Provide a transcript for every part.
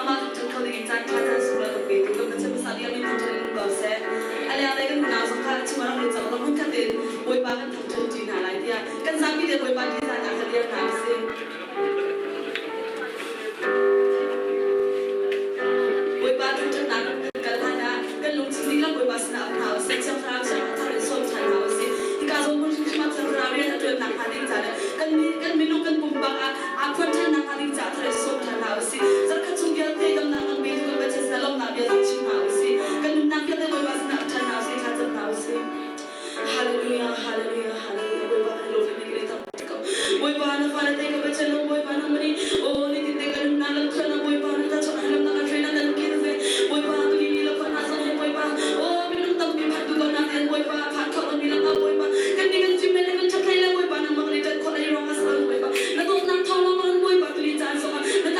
Amah thangṭhat kho dingin caan ṭha caan sunglawi kan petu kan Pathian hmasa bik a min thangṭhat in um ko seh. A lenglei kan unau zong kha a chungah rak lut cang law hmunkhat tein Bawipa kan thangṭhat ṭi hna lai tiah kan zapi te Bawipa ṭihzahnak kha dir hna usih. Bawipa thangṭhatnak kan kal hlan ah kan lungthin dihlak Bawipa sinah ap hna usih. Thiang Thlarau thiang a thar in sawm ṭhan hna usih. Hika zawn hmun hrimhrim ah Thiang Thlarau rian a ṭuannak hnga ding ca le kan kan minung kan pumpak ah aa phuan ṭhannak hnga ding caah thar in sawm ṭhan hna usih. Zarhkhat chung vialte damnak kan petu kan Pathian sinah lawmhnak bia zong chim hna usih. Kan nunnak vialte Bawipa sinah ap ṭhan hna usih, thlacam hna usih. Hallelujah, hallelujah, hallelujah. Bawipa kan lawm i kan i thangṭhat ko. Bawipa na fale te ka Pathian nung Bawipa nang mani oh nitin te kan nunnak lam thluanak Bawipa na ta chuah lam na kan hruainak kan kilven Bawipa tuni ni lo khon hna zong hin Bawipa oh minung tampi phan duh lo nak tiang Bawipa phan khawh lomi lakah Bawipa kan ni kan fim le kan ṭhat hlei le Bawipa nangmah kan i ṭanh khawh lei ruang ah si lo Bawipa na dawtnak thawng lawng in Bawipa tuni caan zongah na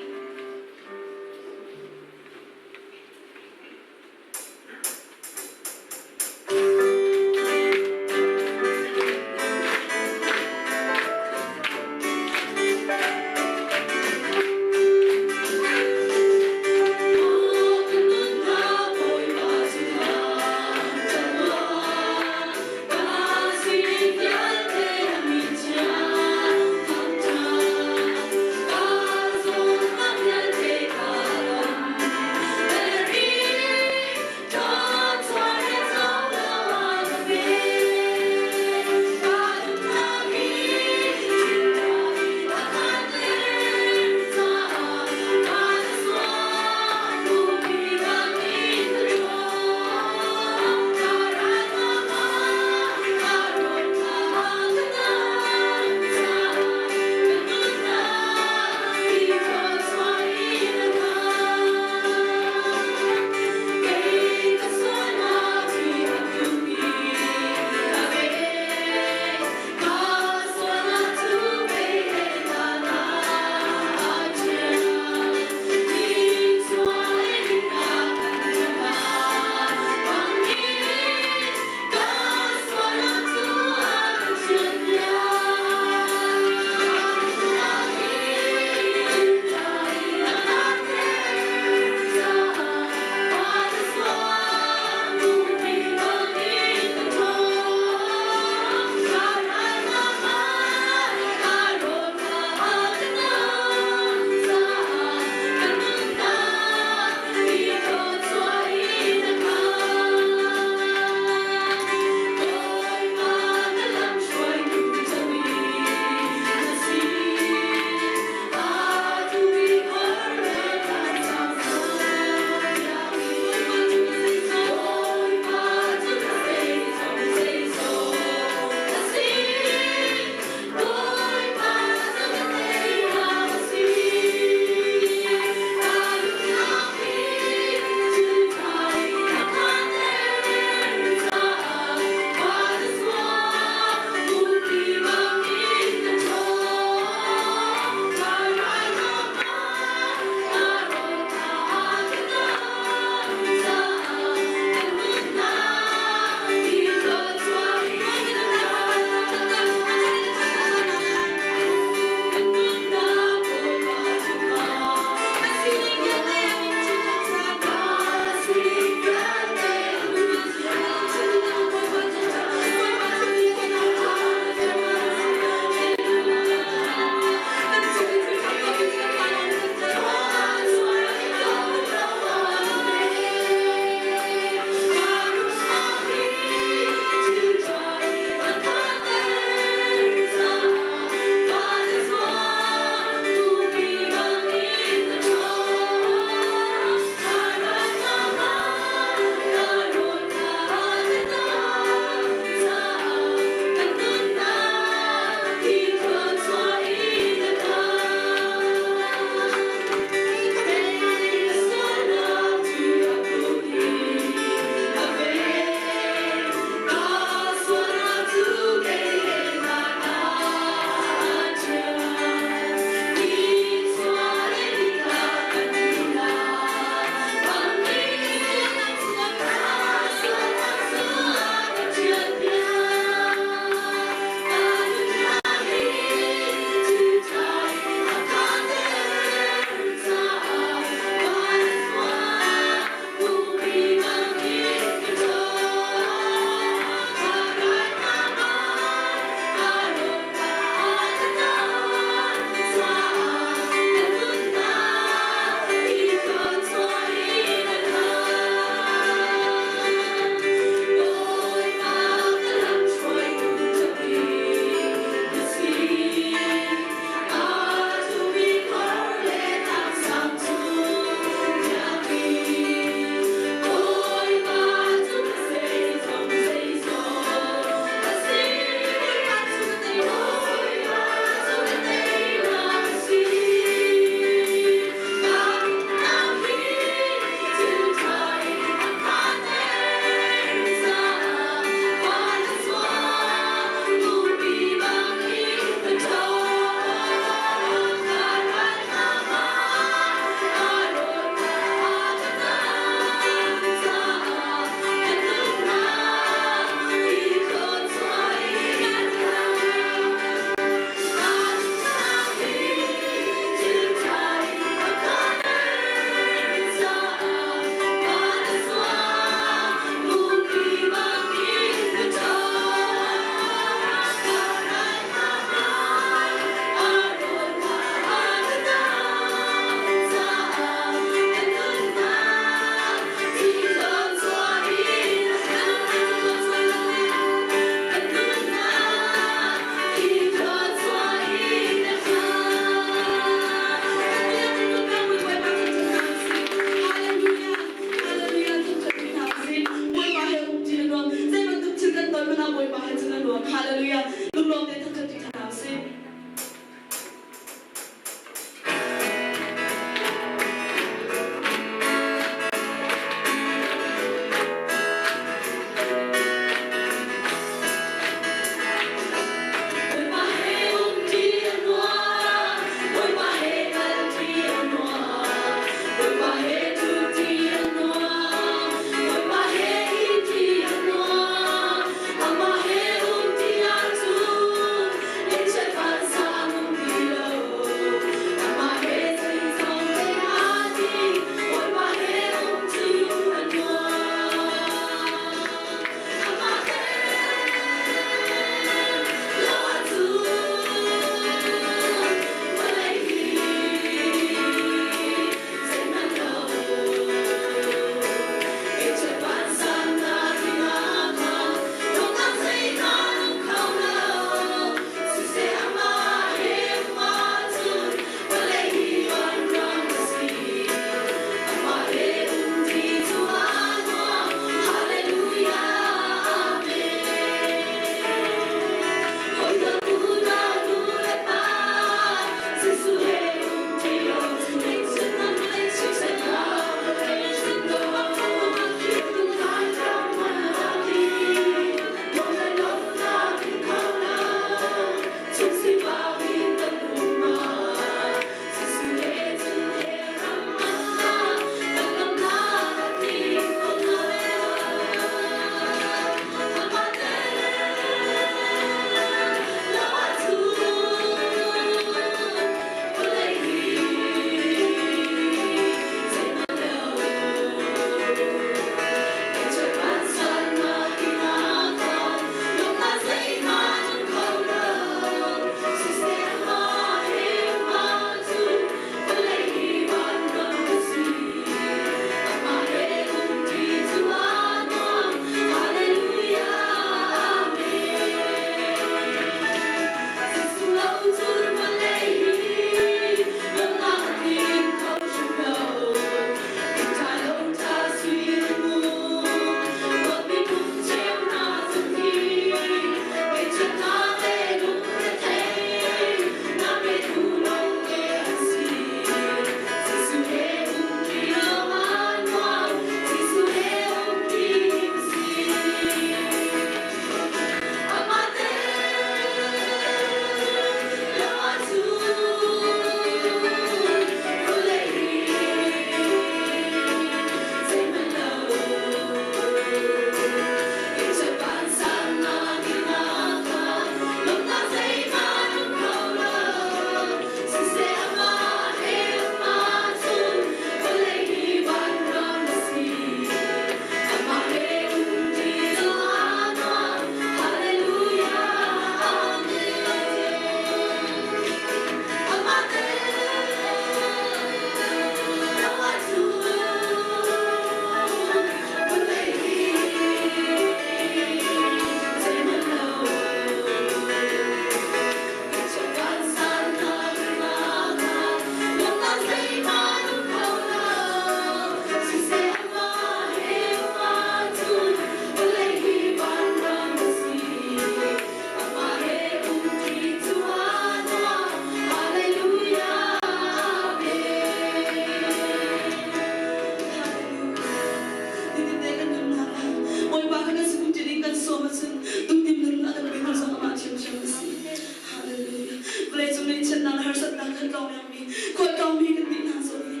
Ngaihchiatnak le harsatnak kan tlawng lengmi, khualtlawngmi kan ti hna zong hi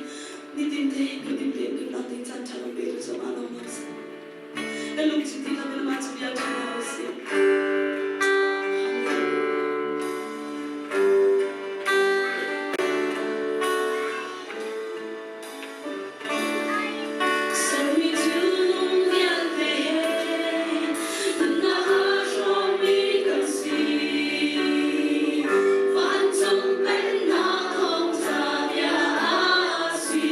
nitin te nitin te nunnak ding caan ṭha lo pe tu zong ah lawm sih. Kan lungthin dihlak in amah cu bia ṭha hna u sih. Sermi thilnung vialte he nunnak aa hrawmmi kan si. Vancung Pennak thawngṭha bia a si.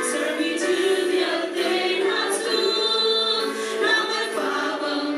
Sermi thil vialte hna cu nangmah fa bang.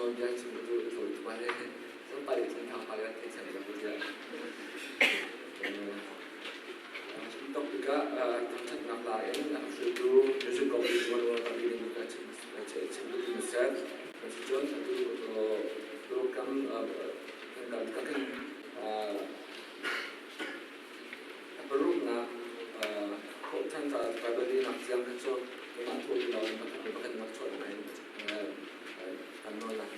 Bia chim tu tu tu pa le som pa le chung thang pa le thei chan lo dia. Tok tikah thangṭhatnak la in a hruaitu music company tuan kan i ding ka chim chim tu ni set. Cun atu program kan kan kan a paruknak thawhṭhan Bible lehnak tiang kha cu keimah thaw ti loin pakhat le pakhat nak chuah in kan nawl lai.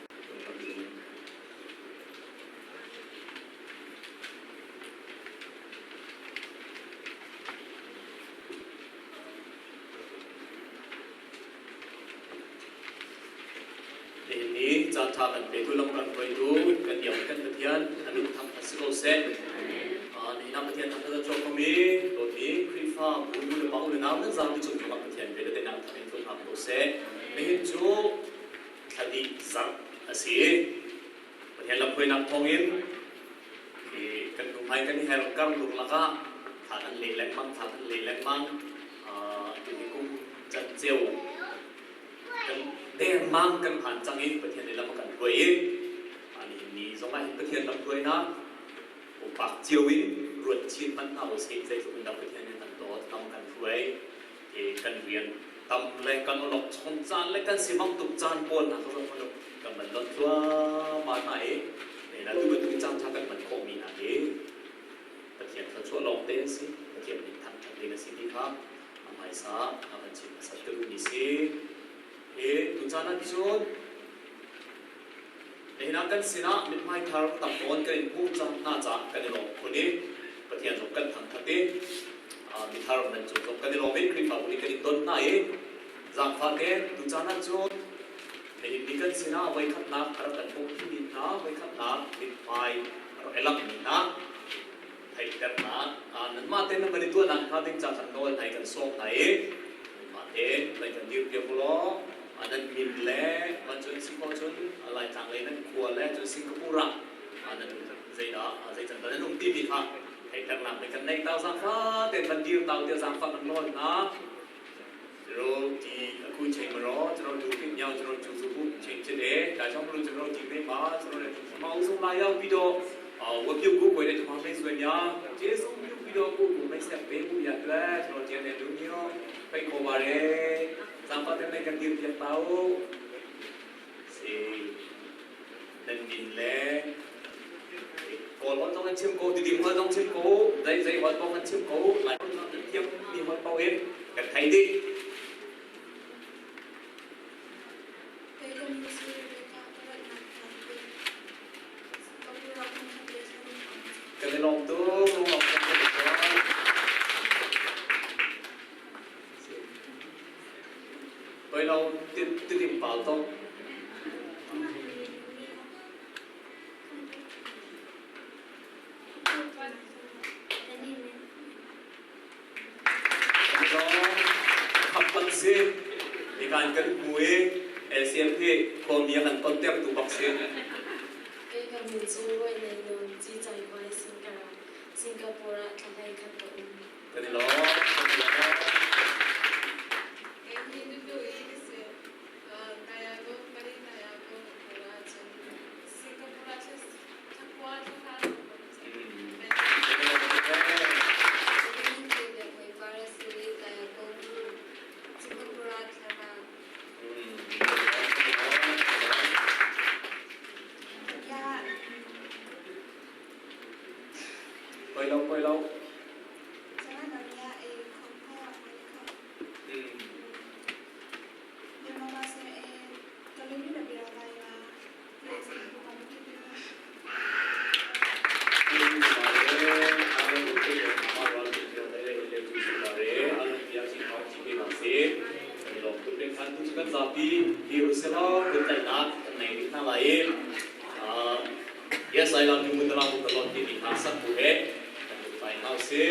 Nihin ni caanṭha kan petu lam kan hruaitu kan biak kan Pathian a min thang si ko seh. Nihin ah Pathian thangṭhat a chuak komi dawtmi Khrihfa bu nu le pa u le nau nan zapi cung cungah Pathian vel le daihnak thang in tlung hram ko seh. Nihin cu thla dih zarh a si. Pathian lamhruainak thawngin kan hnuhmai kan her kar lur lakah thla kan leh lengmang thla kan leh lengmang tuni kum canceu kan dengmang kan phan cang i Pathian nih lam a kan hruai i nihin ni zongah hin Pathian lamhruainak pumpak cio in ruat chin hmanh hna usih zeitluk in dah Pathian nih kan dawt lam kan hruai kan rian tam le kan awlok chon caan le kan simang tuk caan pawl hna kha zoh kan man lon thluahmah hna i na tu bantuk caan ṭha kan hman khawhmi hna hi Pathian thluachuah lawng te an si. Pathian nih thangṭhat ding a si ti kha a hmaisa a kan chimh hmasat ka duhmi si. Hi tucaan ah cun nihin ah kan sinah mithmai thar tam nawn kan in hmuh cang hna caah kan i lawm khun i Pathian zong kan thangṭhat i mithar nan cung zong kan i lawm i Khrihfabu nih kan in don hna i zaangfah te tucaan ah cun nihin ni kan sinah voikhatnak a rak kan hmuh mi hna voikhatnak mithmai a rak i langhmi hna theihternak nanmah tein nan van i tuahnak hnga ding ca kan nawl hna i kan sawm hna i nanmah tein van kan dir piak u law nan min le van cun si khawh cun Laitlang lei nan khua le cun Singapore ah nan zeidah zeican dah nan um timi kha theihternak nih kan neih tau zaangfa tein van dir tau tiah zaangfa kan nawl hna. ကျွန်တော်ဒီအခုချိန်မှာတော့ကျွန်တော်ဒူပင်မြောက်ကျွန်တော်ကျူစုဖို့ချိန်ဖြစ်တယ်။ဒါကြောင့်မလို့ကျွန်တော်ဒီနေ့မှာကျွန်တော်လည်းပထမအဆုံးလာရောက်ပြီးတော့ဝပြုတ်ကိုကိုယ်တဲ့ဓမ္မမိတ်ဆွေများကျေးဇူးပြုပြီးတော့ကိုယ့်ကိုမိတ်ဆက်ပေးမှုရအတွက်ကျွန်တော်ကျန်တဲ့လူမျိုးဖိတ်ခေါ်ပါတယ်။ဇာပတ်တဲ့မဲ့ကန်ဒီပြတောက်စီနန်မင်လဲကိုလောต้องชิมโกดิดิมต้องชิมโกได้ใจวัดต้องชิมโกหลายคนต้องเทียบมีคนเปาเองกับไทยดิ Kan i lawm tuk, lunglawm kan si tuk. Oi lo titim pal tok. Khap si. Ikan kan hmu i LCM hi khuami a kan ton ter tu bak si. Kei ka min cu Ruai Nei Nawn Ci Cai Vai Singapore ah thlahlei khat ka um. Kan i lawm. Kan i lawm. Kei hi Dudu i ka si. Nayago, Pari Nayago, cun Singapore ah thlakua thlahra Poi lo, poi lo. Yes, I love you mutala mutalon ti ni hna sak bu he kan pai hau si.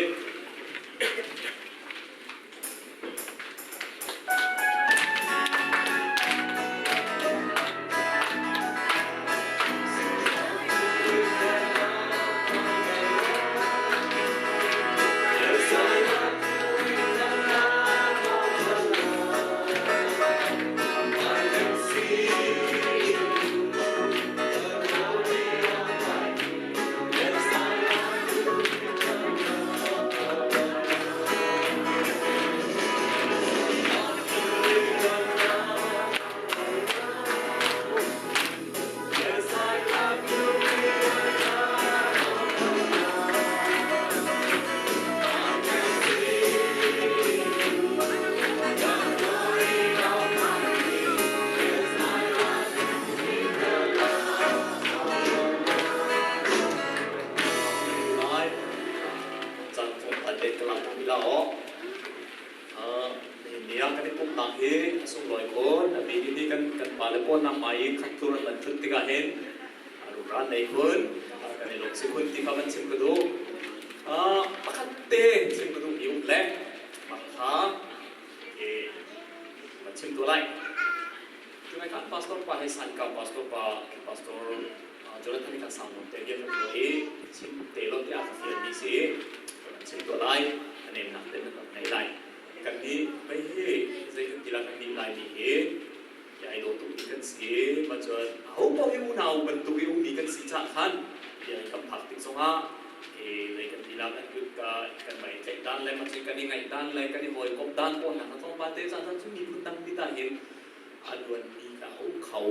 pumhnak hi a sunglawi khun. A bik in hi kan kan pale pawl nak hmai i khat tlur an van ṭhut tikah hin a rumra an nei khun. Kan i lawm si khun ti kha van chim ka duh. Pakhat te chim ka duhmi um le mah kha van chim tuah lai. Tunai khan pastor pa he san ka pastor pa pastor Jonathan kan sang te bia kan tuah i chim te lo tiah ka fial mi si kan chim tuah lai a nem nak te na kan nei lai kan nih mei hi zei kan ti la kan nih lai mi hi ai dawh tuk mi kan si ma cun ho paoh hi unau bantuk i ummi kan si cah khan kan phak tik zongah zei kan ti la kan kut ka kan mai tlaih dan le ma cun kan i ngaih dan le kan i hawikomh dan pawl hna kha tlawmpal te caan cun miphun dang ti ta hin a luanmi kha a um kho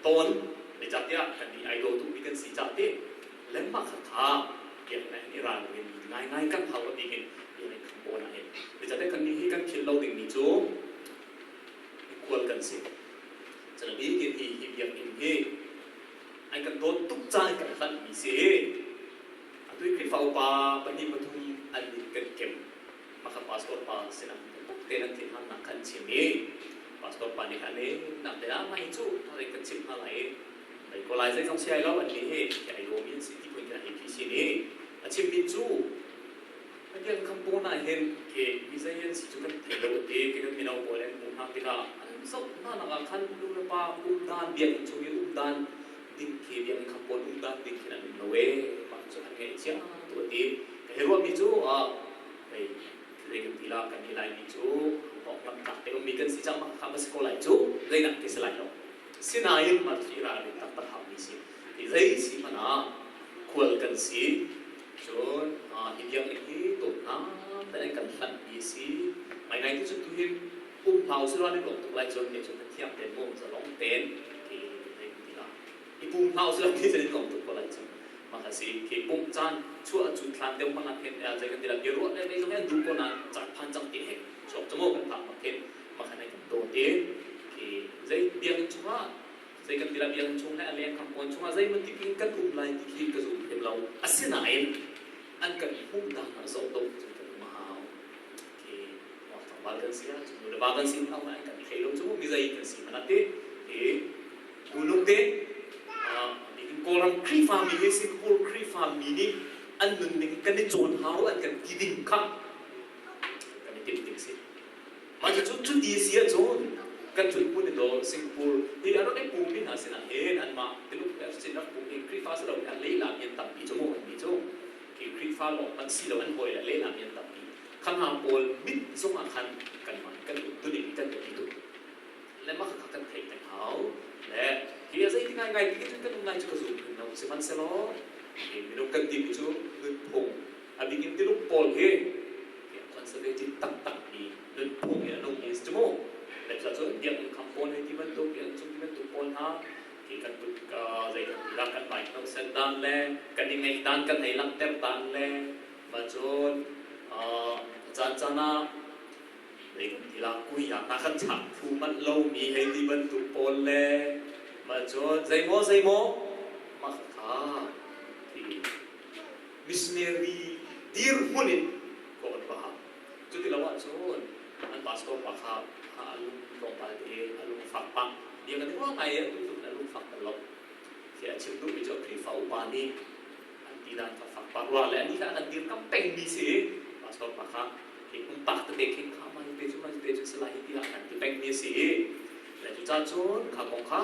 tawn. Zeicahtiah kannih ai daw tukmi kan si cah ti lengmah kha kha biakinn ah hin i ralrin ngaingai kan hau ti hin biakinn kham pawl ah hin. Zeicahtiah kannih hi kan philh lo dingmi cu khual kan si. Cun a bik in hi hi biakinn hi an kan dawt tuk caan kan hlanhmi si. Atu i Khrihfa upa pahnih pathum an nih kan kem. Maka pastor pa sinah biatak tein an thinhannak kha an chim i pastor pa nih khan nak te ah mah hi cu thari kan chimh hna lai i mei ko lai zeizong si ai lo an nih hi ai lawmi an si ti phun khin APC nih a chimmi cu Pathian khampu na hin ke mi zei an si cu kan thei lo ti ke kan mino pawl an hmuh hna tikah an zoh hna nak ah khan nu le pa um dan biakinn chung i um dan ding khi biakinn kham pawl um dan ding khin an um lo e mah cu an ngeih cia tu ti ka hei ruahmi cu hei zei kan ti la kan i laimi cu awk lamtlak te ummi kan si cang mah kha ma si ko lai cu zeidah ti si lai lo sinain mah cu i ralrin taktak haumi si ti zei si hmanh ah khual kan si cun hi biakinn hi dawtnak te kan hlanh mi si ngai ngai ti cu tu hi um hau si lo an i lawm tuk lai cun ne cun thiang ten mu zalong ten ti ti la i pum hau si lo ti cun i lawm tuk ko lai cun mah si khi pum caan chuah cu thlan deuh hmang ah khin zei kan ti la biaruah le mei zong an duh ko nain caan phan cang ti he chuak cu mu kan phak bak khin mah khan kan dawt i khi zei biakinn chungah zei kan ti la biakinn chung le a leng kham pawn chungah zei bantuk in kan um lai ti khi ka zum hrim lo asinain an kan hmuh dan ah zoh do cu kan um a hau khi tlangval kan si ah nu le va kan si hna an kan thei lo cu mi zei kan si hmanh ti khi nunung te Kawlram Khrihfa mi hi Singapore Khrihfa mi nih an nunning kan i cawn hau an kan ti ding kha kan i timh ding si. Mah cu cuti si ahcun kan tlun hmun in daw Singapore hi a rak i pummi hna sinah hin anmah Tuluk sin rak pum hi Khrihfa si loin an lehlam hi an tampi cu mu an ti cu. Khi Khrihfa lawng hmanh si lo an hawi le lehlam hi an tampi. Kha hna pawl mit zongah khan kanmah kan umtuning kan biapi tuk. Le mah kha kan theih peng hau. Le hi a zei ti ngaingai ti cun kan um lai cu ka zum hrim lo. Sihmanhsehlaw hi minung kan timi cu nunphung a bik in Tuluk pawl hi conservative taktak mi nunphung in a nung mi si cu mu. Le cun biakinn kham pawl hei ti bantuk, biakinn cung ti bantuk pawl hna khi kan kut zei kan ti lah kan vai hnawhset dan le kan i ngeih dan kan hei langhter dan le mah cun caan caan ah zei kan ti lah kuinak hna kan chak phu manh lomi hei ti bantuk pawl le mah cun zeimaw zeimaw mah kha ti missionary dirhmun in khua kan ruah cuti lo ahcun an pastor pa kha a lung tlawmpal te a lung fak pah bia kan ruah ngai i atu tluk in a lung fak bal lo khi a chim duhmi cu Khrihfa upa nih an ti dan kha fak pah rua le ani kha an dirkamh pengmi si pastor pa kha khi pumpak tete khin kha mah te cu mah te cu si lai hi tiah an ti pengmi a si i le cucaah cun kha kong kha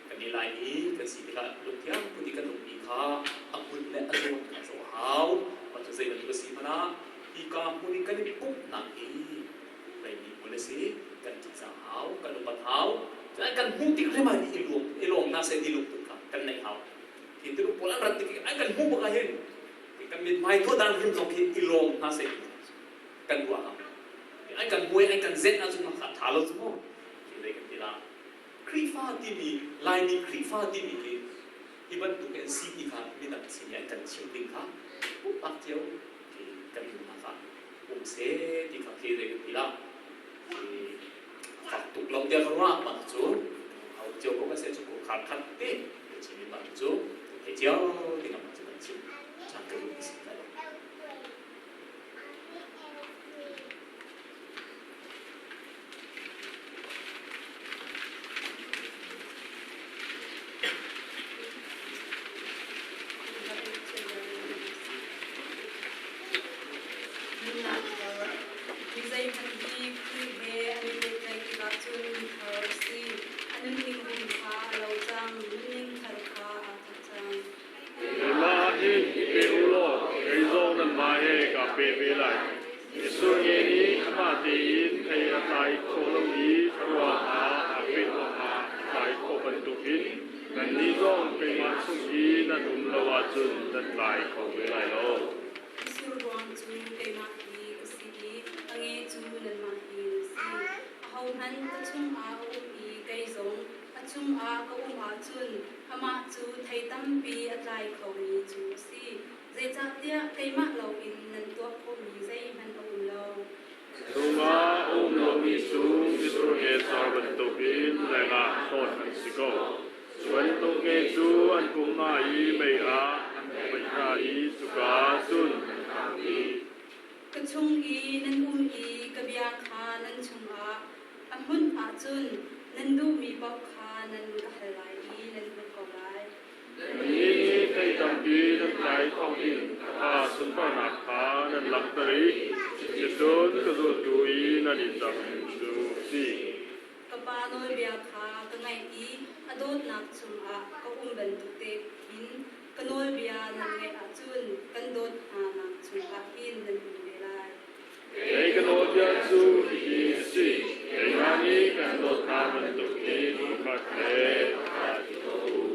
kan i lai i kan si tikah lungthiang put i kan ummi kha a hmun le a zawn kha zoh a hau mah cu zei bantuk a si hmanh ah hika hmun in kan i pumhnak hi leimi hmun a si kan ṭihzah hau kan upat hau cun kan hmuh tik hrim ah i lawm i lawm hna seh ti lungput kha kan neih hau hi tuluk pawl an rat tik an kan hmuh bak ah hin kan mithmai tuah hrim zong khi i lawm hna seh kan ruah hau an kan hmuai an kan zenh ahcun kha ṭha lo cu mu khi zei kan ti la Khrihfa timi Laimi Khrihfa timi hi hi bantuk an si ti kha midang sin i an kan chim ding kha pumpak cio khi kan nunnak ah um seh ti kha khi zei kan ti la fak tuk lo tiah ka ruah mah cu au cio ko kan se cu khar khat te chim in mah cu thei cio ding ah cu kan chim chan ka duh si ka lo. tlai khawh lo i a rua hna aa peh ruangah a tlai khawh bantukin nannih zong keimah chung i nan um lo ahcun nan tlai kho ve lai lo. Mitsur ruang cu keimah hi ka si i a nge cu nanmah hi nan si. Ahohmanh ka chungah a um i kei zong a chungah ka um ahcun amah cu thei tampi a tlai khomi cu a si. Zeicahtiah keimah loin nan tuah khawhmi zeihmanh a um lo. Chungah a um lomi cu mitsur nge car bantukin lengah hlawt an si ko. Cu bantuk nge cu an pum hna i mei ah an paih hna i cuka cun an kang dih. Ka chung i nan um i ka bia kha nan chungah a hmunh ahcun nan duhmi paoh kha nan ka hal lai i nan hmuh ko lai. Nannih nih thei tampi nan tlai thawngin ka Pa sunparnak kha nan langhter i cuticun ka zultu i nan i cang cu a si. Ka Pa nawlbia kha ka ngaih i a dawtnak chungah ka um bantuk te hin ka nawlbia nan ngaih ahcun kan dawt hnanak chungah hin nan um ve lai. Kei ka nawlbia cu hihi a si: Keimah nih kan dawt hna bantukin pakhat le pakhat i daw u.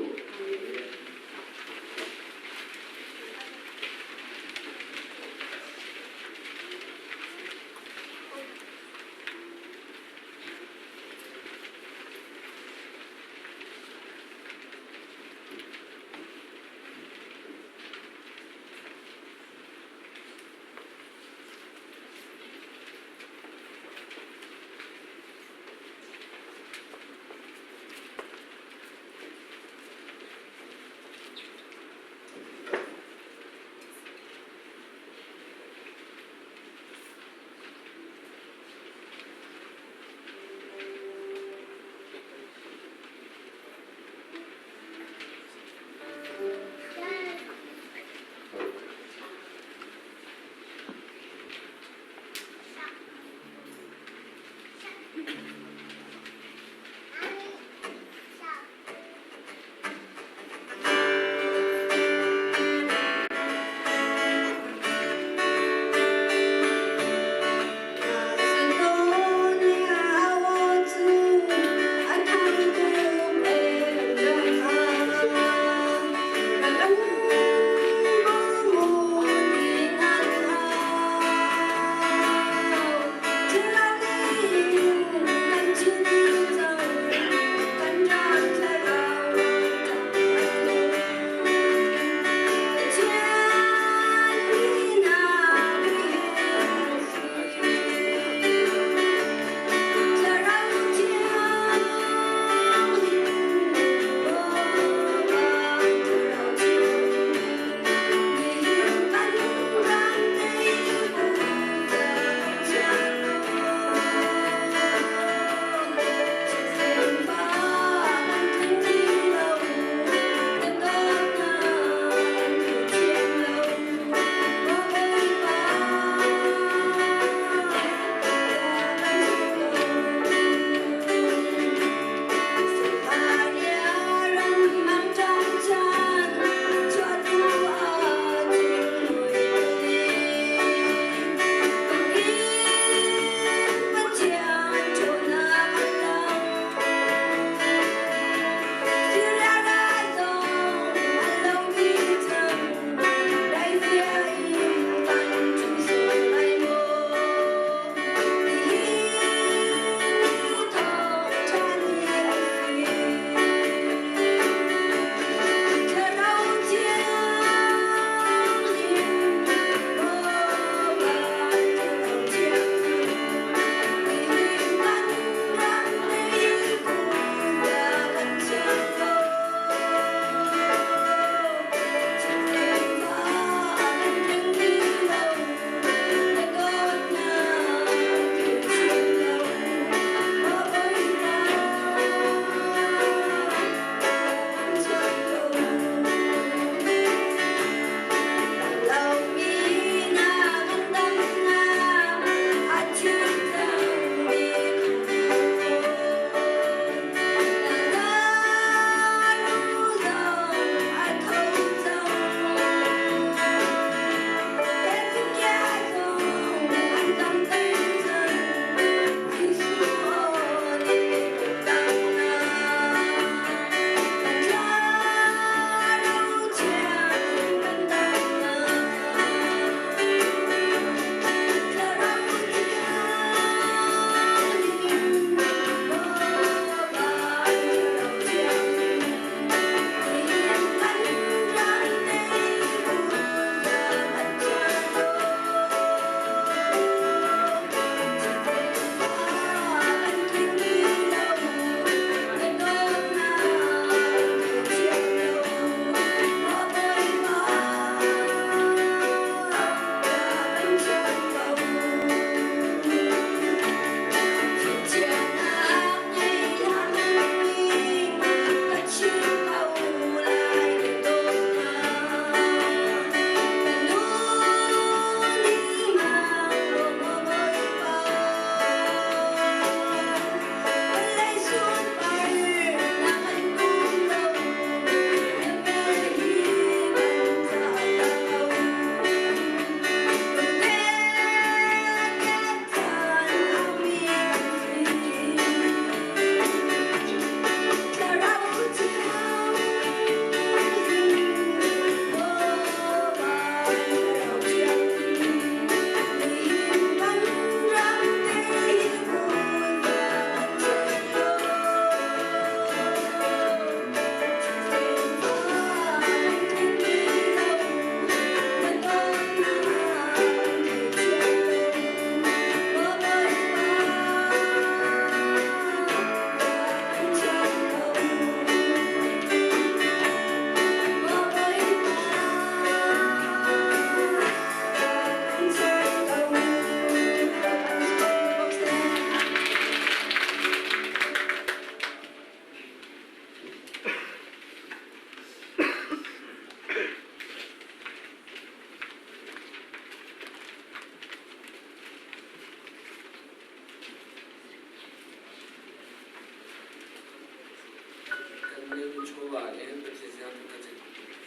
ngeihmi chawva in Pathian sinah thangṭhat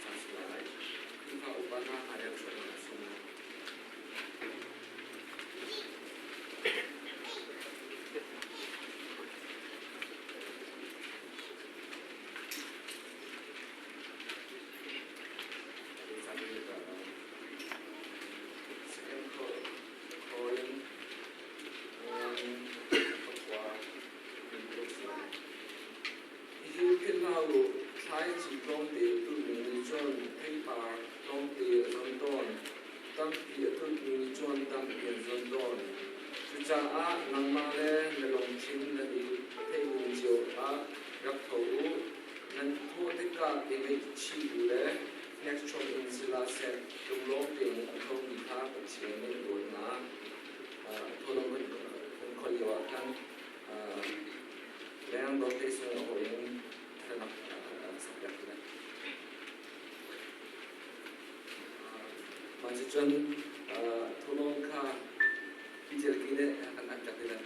cang si lai. Khrihfa upa hna hmaiah chuah a sung. Second Korin Hihi philh hlah u, thlaici tlawmte a tulmi nih cun theipar tlawmte a zon tawn, tampi a tulmi nih cun tampi an zon tawn. Cucaah nangmah le na lungthin nan i theihning cio ah rak tho u, nan thawh tikah i ngaihchih u le hnekchom in si hlah seh, lunglawm tein a thomi kha Pathian nih a dawt hna. Tholong kan khol lio ah khan leng dawt sung a hawi in thlalak sak piak ti lai. Mah cucun tholong kha Peter ki nih an an piak ti lai.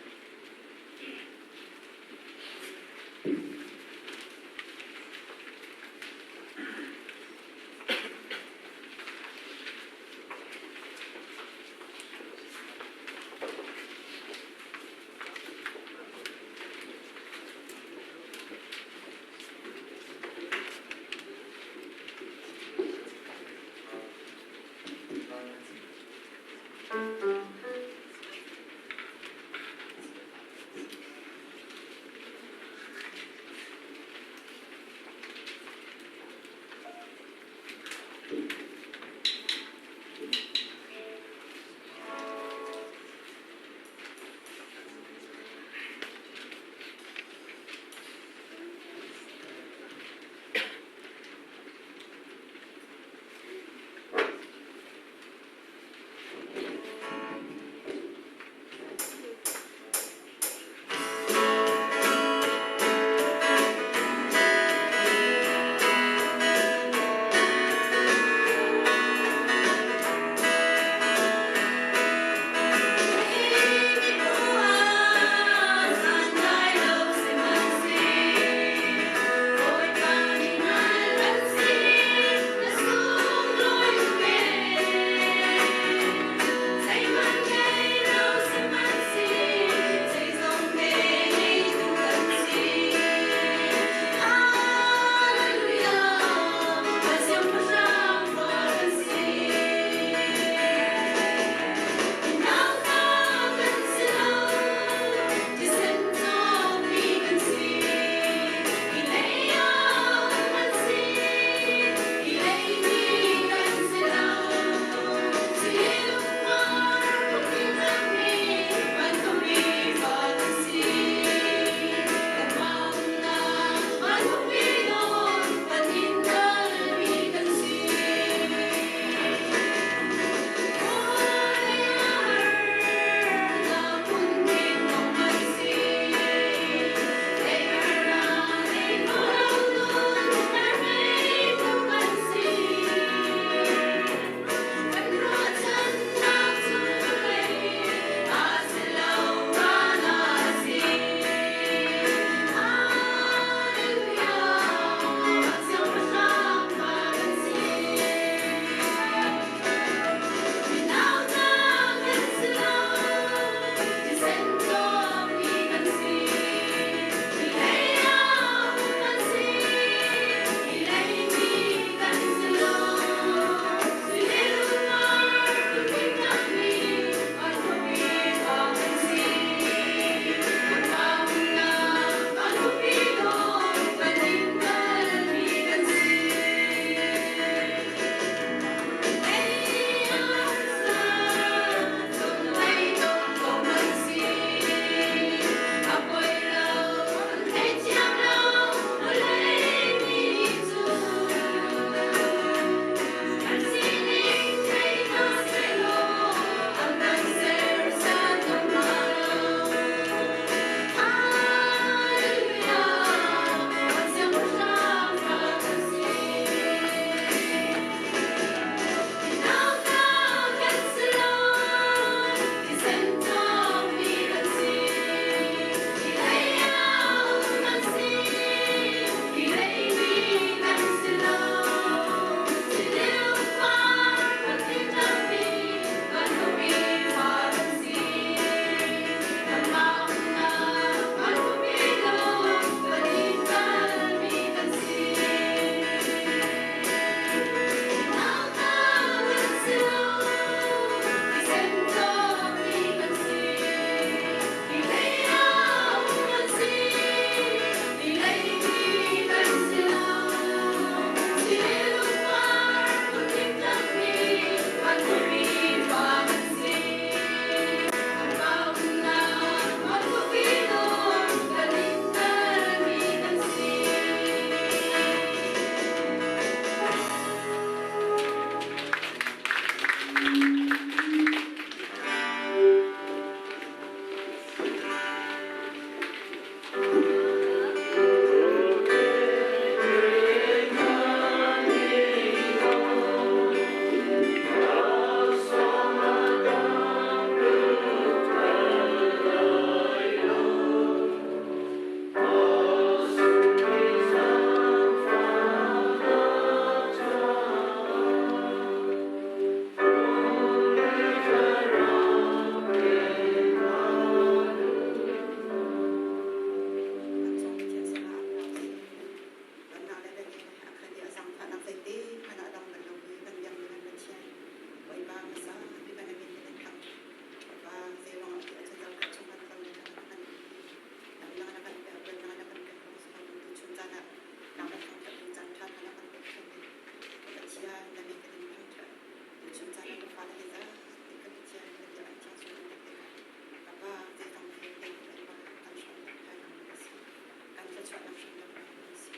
thluachuahnak hrimhrim kan si.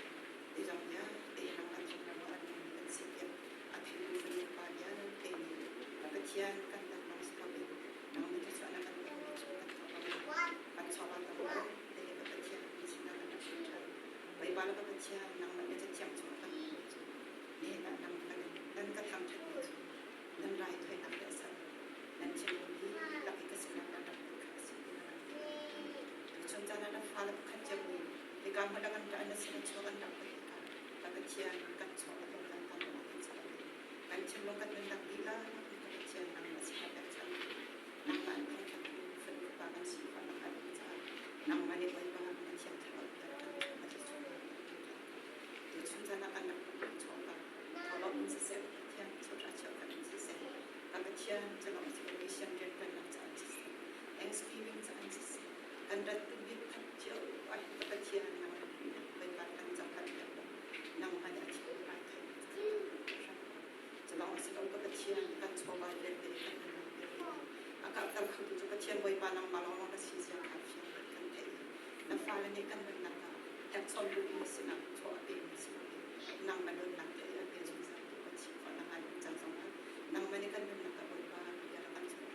Ti ram vialte hi ram kan thawk lo an nungmi kan si tiah a theitu fanu pa vialte nih Pathian kan dang lawng si loin nang nih thluachuahnak kan pekmi cu kan thawk lo kan chawva tam lo te hi ka Pathian ni sinah kan rak hrin ṭhan. Bawipa le ka Pathian nangmah nih cathiang chungah kan hmuhmi cu nihin ah nang kan nan ka thangṭhatmi cu nan raithawinak le a sal nan thinlung dihlak i ka sinah nan rak kut kha a si ti na rak ti. Tuchun caan ah na fale pakhat cio nih hika hmun ah kan ṭah na sin a chuak an rak ti tikah ka Pathian kan chuak a tong kan tam kan si kan thinlung kan nunnak dihlak in ka Pathian nangmah sinah pekchanh nangmah an thangṭhattu fanu pa kan si khawh nak ding caah nangmah nih Bawipa na thiang thlarau bia kan na thluachuahnak tuchun caan ah kan rak hmuhmi chawva thawlawm in siseh Pathian chawhra cheukhat in siseh ka Pathian calong celebration rianṭuannak caah siseh Thanksgiving caah siseh kan rat bik khat cio ah ka Pathian nang Bawipa kan cohlan piak nangmah nih a thil rai thei Culawng a si lo ka Pathian kan chawva vialte kan nunnak vialte a karhter khotu cu Pathian Bawipa nangmah lawnglawng na si zia kha fiang kan theih i na fale nih kan nunnak ah herhsawm duhmi sinah chaw a pemi si loin nangmah dawtnak theih a pe zungzal tu kan si khawh nakhnga ding ca zongah nangmah nih kan nunnak ah Bawipa bia rak kan chimh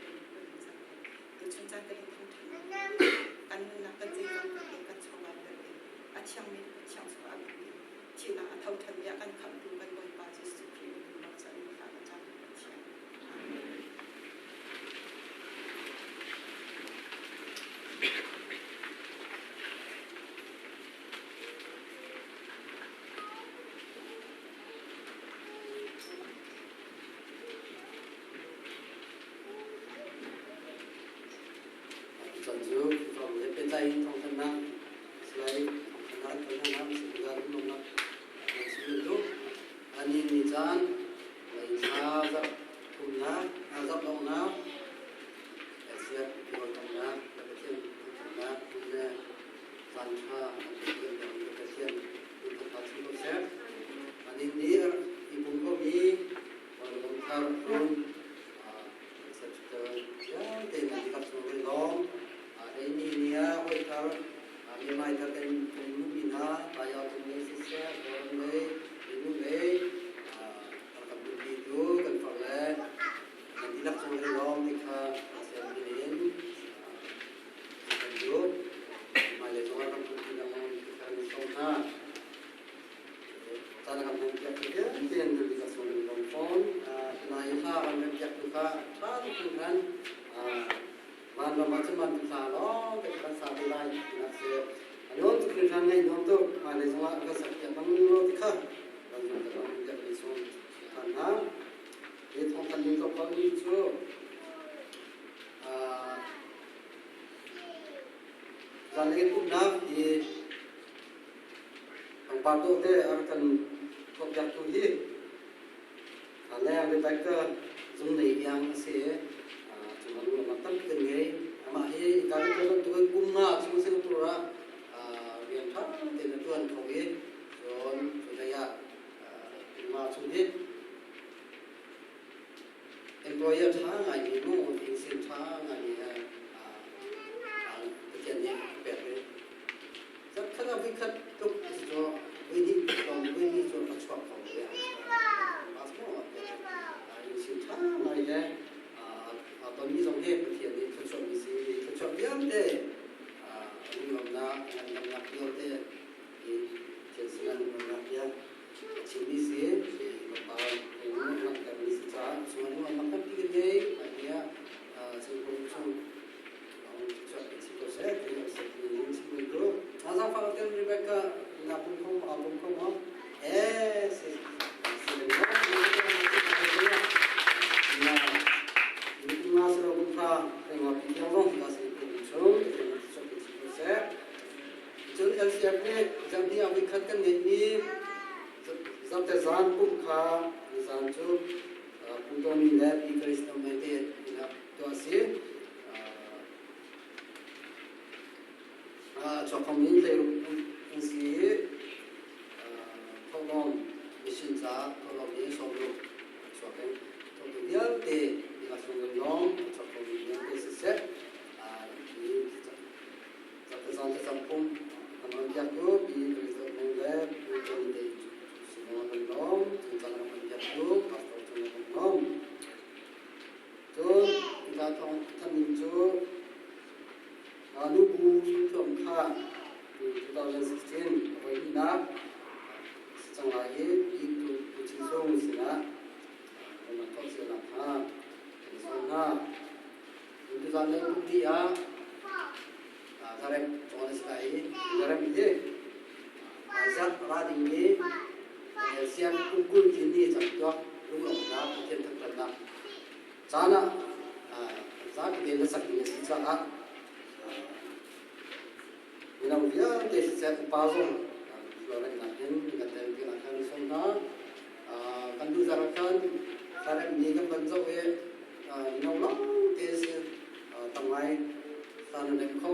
zungzal ko. Tuchun caan kan in thangṭhat kan nunnak kan zeizong vialte kan chawva vialte a thiangmi Pathian chungah a biapi Thihnak a tho ṭhan i a kan khamhtu kan Bawipa Jesuh Khrih min in bochan in thla ka cam, Pathian. Amen. Chan cu Khrihfabu he pehtlai in thawngthanhnak Salai thawngthanhnak thawngthanhnak Sipinzar umnak kan si bantuk ani ni caan lei thla zarh thumnak zarh donghnak LCF rawl donghnak le Pathian thawngthanhnak hun le caan ṭha kan Pathian le Pathian thawngtha chung ko seh. Ani ni i pum komi Kawlram thar hun vialte nan dihlak cung kan lawm. Ni ni ah hawi thar mimai thar kan hmuhmi hna Tayau cung lei siseh, Kawlram lei, Minu lei kan kan duhmi tu kan far le nan dihlak cung kan lawm ti kha ASEAN min in kan duh. Hmailei zongah kan hmuhmi lengmang ti kha kan sawm hna. Caan kan hman piak tu vialte nan dihlak sung kan lawm fawn. Nai hla kan hman piak tu kha ṭha tuk hringhran. Vanram ah cun van hla lawng te kan sa te lai tinak si. A nuam tuk hringhran ngai nuam tuk. Hmailei zongah kan sak piak bang lo ti kha kan zum kan hman piak mi sung kan hna. Hi thawng kan ning ko mi cu zanlei pumhnak hi Pangpar dawh te a rak kan tuahpiaktu hi leng Rebecca zung nei iang a si i cu lung tampi kan ngei. Amah hi ka kan bantukin kum nga chung Singapore ah rian ṭha tein a ṭuan kho i cun cu hlei ah kum nga chung hi employer ṭha ngaimi mu innsin ṭha ngaimi he Pathian nih a pek i Zakhat ah voikhat tluk si cu voihnih lawng voihnih cu a chuak kho ve. Passport a inn ṭha ngai le aa tonmi zong hi Pathian nih thluachuahmi si. Thluachuah vialte lunglawmhnak, ngandamnak vialte hi Pathian sinah lunglawmhnak bia a chimmi si. Tlawmpal langhtermi si caah chungah lunglawmhnak tampi kan ngei. Hmailei ah Singapore chung Rebecca na pum kho a pum kho maw? Eh, si na nga sa ro kha nga pi yang long ka si pu chung so pi chi ko se chun LCF ne jam ni awi khat kan nei ni zam te zan pum kha zan chu pu to mi le pi Kristo mai te ina to si Chuakhom in hleiruk an si i thawhlawm mission caah thawhlawm hi sawmruk chuak in thawhtu vialte lasung kan lawm chuakhom vialte siseh hi zatazan thlacam pum kan on piaktu pi 2016 a voihnihnak si cang lai i tu Tu Chin Sung sinah kan rak thawk cio nakhnga kan sawm hna. Tuzaan lei pumpi ah Zarem cawn a si lai i Zarem hi Isaac ra ding mi siang kum 20 ni camtuak lunglawmhnak Pathian thangṭhatnak caan ah zapi tein na sak ding a si caah mino vialte siseh upa zong rualremnak in kan tel ti ah khan sawm hna. Kan duh zar ah khan thlarem ni kan van zoh i mino lawngte si tam ngai hla na rem kho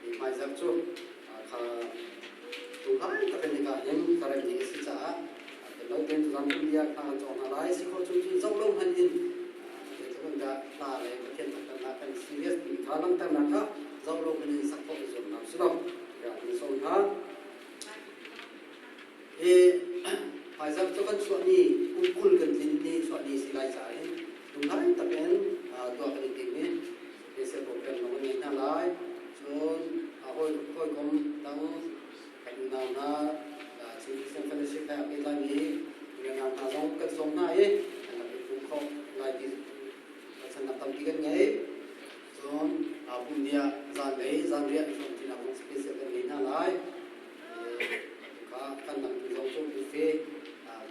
i hmaizarh cu kha tuhlai tak in hika hin thlarem ni a si caah tel lo tein tuzan kum bia hla kan cawng hna lai. Si khawh chung cun zoh lo hmanh in zeitluk in dah hla le Pathian thangṭhatnak kan serious timi kha langhternak kha zoh lo hmanh in sak khawh i zuam hna usih law tiah kan sawm hna. Hi hmaizarh cu kan chuah ni kum 20 kan tlin ni chuah ni si lai caah hin lunglai takin tuah kan i tim i special program zong kan ngei hna lai. Cun hawikom dang kan unau hna Chin Christian Fellowship he aa pehtlaimi unau hna zong kan sawm hna i an rak i pum khawh lai ti ruahchannak tampi kan ngei. Cun pumhni ah zanlei zanriah i hrawmṭinak zong special kan ngei hna lai. Kha kan dangtu zong cu buffet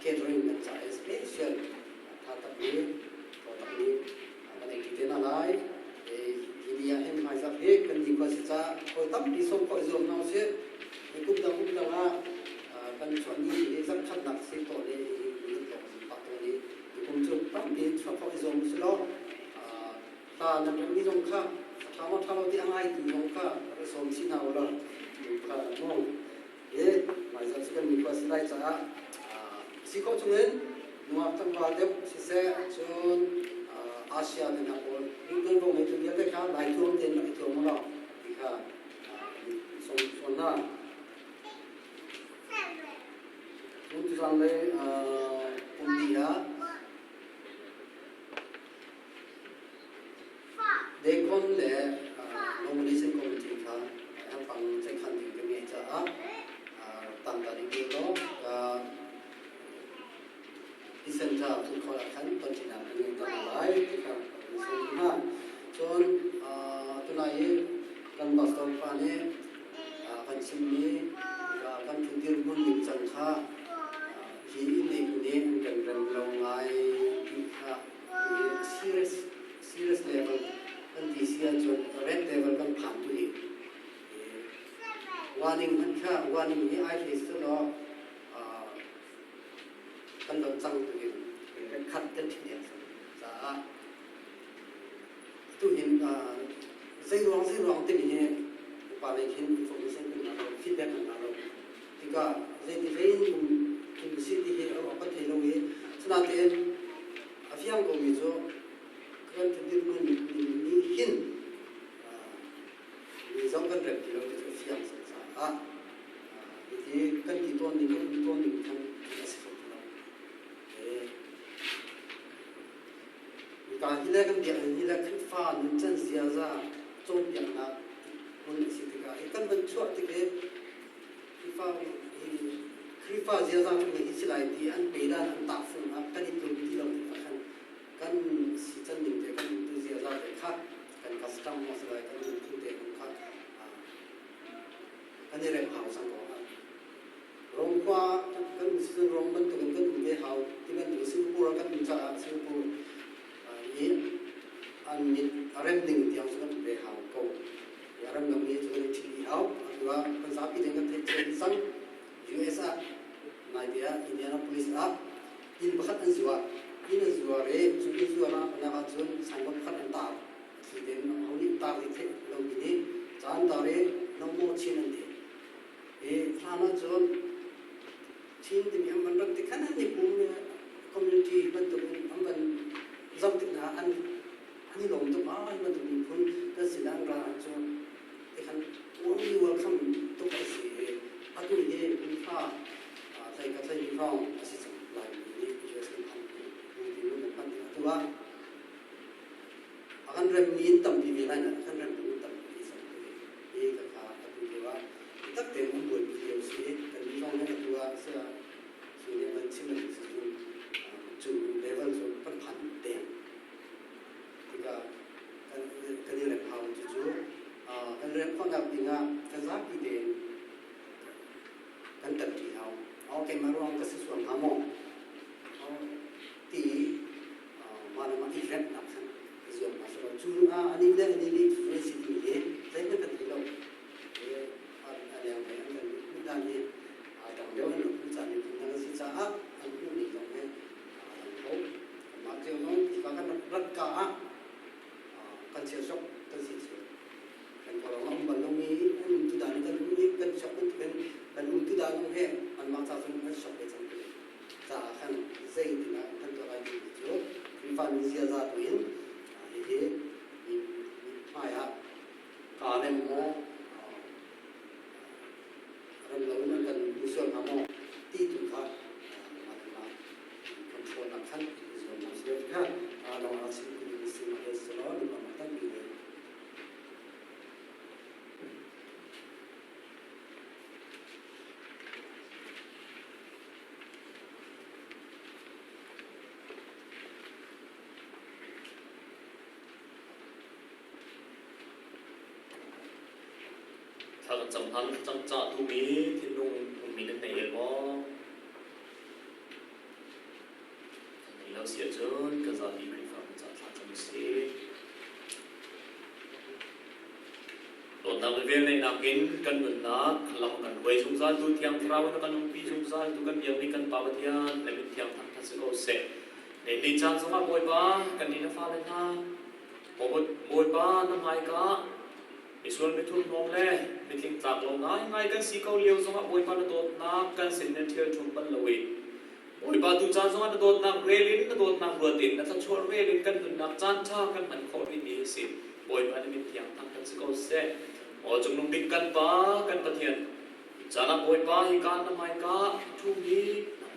catering kan ca i special tha takmi thaw takmi kan ei ṭi te hna lai. Hi ni ah hin hmaizarh hi kan nikhua si caah hawi tampi sawm khawh i zuam hna usih. Kum dang kum dang ah kan chuah ni hi zarhkhatnak si tawn i kan tlawng pah tawn i tukum cu tampi chuah khawh i zuam usih law hla nan remmi zong kha a ṭha maw ṭha lo ti a ngaitu zong kha rak i sawm chih hna u law kha mu i hmaizarh cu kan miphun a si lai caah si khawh chungin nungak tlangval deuh siseh cun Asia te hna pawl tuanvo ngeitu vialte kha lai thuam tein rak i thuam u law ti kha sawm fawn hna. Cun tuzaan lei pumpi ah Deacon le nomination committee kha herpang ceihkhan ding kan ngeih caah tangka ding ding law December thum khawh ah khan tonṭinak kan ngei te lai ti kha kan sawm hna. Cun tunai i kan pastor pa nih kan chimmi kan ṭhut dirhmun ningcang kha hi inn neitu nih an kan rem lo ngai ti kha serious serious level kan ti si ahcun red level kan phan tu hi warning hmanh kha warning hi ai hle si law kan don cang tu hin kan khat kan ṭhin deng caah tu hin zei ruang zei ruang timi hi upa lei khin information kan ngah lo, feedback kan ngah lo tikah zeiti hlei in um si ti hi a kan thei lo i sinain a fiang komi cu kan dirhmun nih hin mi zong kan rem ti lo ti cu a fiang cang caah hiti kan ti tawn ning kan um tawn ning khan a si kho ti lo. Hika hi le kan biakinn hi le Khrihfa nuncan ziaza cawnpiaknak hmun a si tikah hi kan van chuah tik i Khrihfa Khrihfa ziaza phung hi si lai ti an pe dan an tahfung ah kan i tlum ti lo tikah khan kan si can ning te kan umtu ziaza te kha kan custom maw si lai kan nunphung te kha kan i rem hau cang ko. Rom khua kan um si Rom bantuk in kan um ve hau ti bantuk Singapore ah kan um caah Singapore i an mit a rem ding tiang cu kan um ve hau ko. A rem lomi cu kan i ṭhit dih hau. Atu ah kan zapi ding kan theih cio dih cang. US ah naite ah Indianapolis ah inn pakhat an zuar. Inn an zuar i cu inn zuar nak ahcun signboard pakhat an tar. Thli tein ho nih tar ti theih lomi nih ca an tar i no more Chin an ti. Hi hlan ahcun Chin timi an van rat tik khan an i pum community bantuk in an van zoh tik hna an an i lawm tuk. Ah, hi bantuk miphun kan sin ah an ra ahcun tikhan warmly welcome tuk an si i atu hi kumfa tlai ka tlai hrawng a si cang Laimi nih US kan phan kan phan atu ah a kan remmi in tampi ve lai na a kan remmi in tampi ve cang hi ka kha atu lio ah biatak tein an buaipi. Keimah ruang ka si sual hnga maw ti mah le mah i remhnak khan i zuam hna selaw cu anih le anih nih nan si timi hi zeihmanh kan thei lo. A leng lei an kan hmuh dan hi aa dang deuh an hmuh caan miphun dang a si caah an hmuh ning zong hi aa dang kho. Kanmah cio zong hika kan rat ka ah kan chia sok kan si cio. Kan kawlram ah um bal lomi an umtu dan kan um i kan sok bantukin kan umtu dan zong hi anmah ca cun an sok ve cang ti caah khan zeitin ah kan tuah lai timi cu Khrihfa mi ziaza tu in hihi mi hmai ah kaa rem maw rem lo in an kan hmu sual hnga maw ti tu kha mah le mah control nak khan i zuam hna sih kha lawng ah chim tu si ma he selaw lunglam tampi le. Thla kan cam hna thlacam cah duhmi thinlung ummi nan nei el maw? Kan nei lo si ahcun kan zapi Khrihfabu ca thlacam a si. Dawtnak le velngeihnak in kan nunnak lam kan hruai zungzal tu Thiang Thlarau in a kan umpi zungzal tu kan biakmi kan Pa Pathian le min thiang thangṭhat si ko seh. Ni caan zongah Bawipa kan nih na fale hna Bawipa na hmaika misual mithurhnawm le mitling tlak lo ngaingai kan si ko lio zongah Bawipa na dawtnak kan sin nan ṭhial ṭhum bal lo i Bawipa tu caan zongah na dawtnak rel in na dawtnak ruat in na thluachuah rel in kan nunnak caan ṭha kan hman khawh rihmi hi si. Bawipa na min thiang thang kan si ko seh. Maw cungnung bik kan Pa kan Pathian caan ah Bawipa hi kaan na hmaika ṭhumi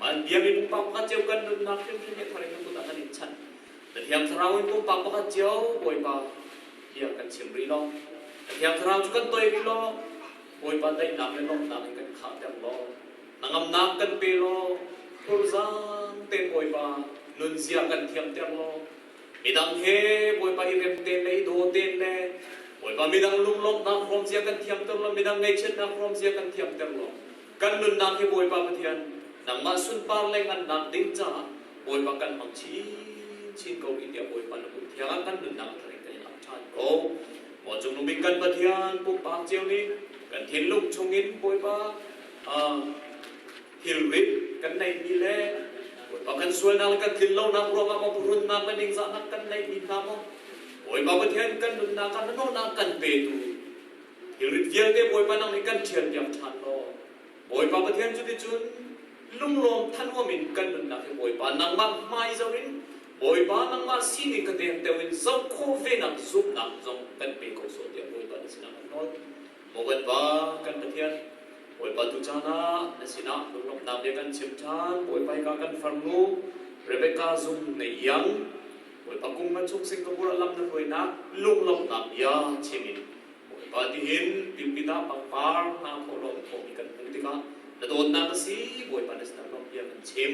nangmah an biami pumpak pakhat cio kan nunnak hrimhrim hi thar in na kut ah kan in chanh. Na Thiang Thlarau in pumpak pakhat cio Bawipa bia kan chim rih law na Thiang Thlarau cu kan toi rih law Bawipa daihnak le lawmhnak in kan khahter law hnangamnak kan pe law phurzang tein Bawipa nunzia kan thiamter law midang he Bawipa i rem tein le i daw tein le Bawipa midang lunglawmhnak hrawmzia kan thiamter law midang ngaihchiatnak hrawmzia kan thiamter law kan nunnak hi Bawipa Pathian nangmah sunpar le ngannak ding caah Bawipa kan hmang chinchin ko rih tiah Bawipa na kut thiang ah kan nunnak thar in kan i lam ṭhan ko. Maw cungnung bik kan Pathian pumpak cio nih kan thinlung chungin Bawipa thilrit kan neihmi le Bawipa kan sualnak le kan tlinlonak ruangah maw phuhrunnak le ningzahnak kan neihmi hna maw Bawipa Pathian kan nunnak ah na nawhnak kan petu thilrit vialte Bawipa nang nih kan ṭhialpiak ṭhan law Bawipa Pathian cuticun lunglawm thanuam in kan nunnak hi Bawipa nangmah hmai zoh in Bawipa nangmah sining ka deng deuh in zoh khawh venak zumhnak zong kan pe ko sawh tiah Bawipa na sinah kan nawl. Maw kan Pa kan Pathian Bawipa tu caan ah na sinah lunglawmhnak bia kan chim ṭhan. Bawipa hika kan farnu Rebecca zung nei iang Bawipa kum nga chung Singapore ah lam na hruainak lunglawmhnak bia chim in Bawipa tihin tilpin ah pangpar hna thawhlawm thawhmi kan hmuh tikah na dawtnak a si Bawipa na sinah lawmh bia kan chim.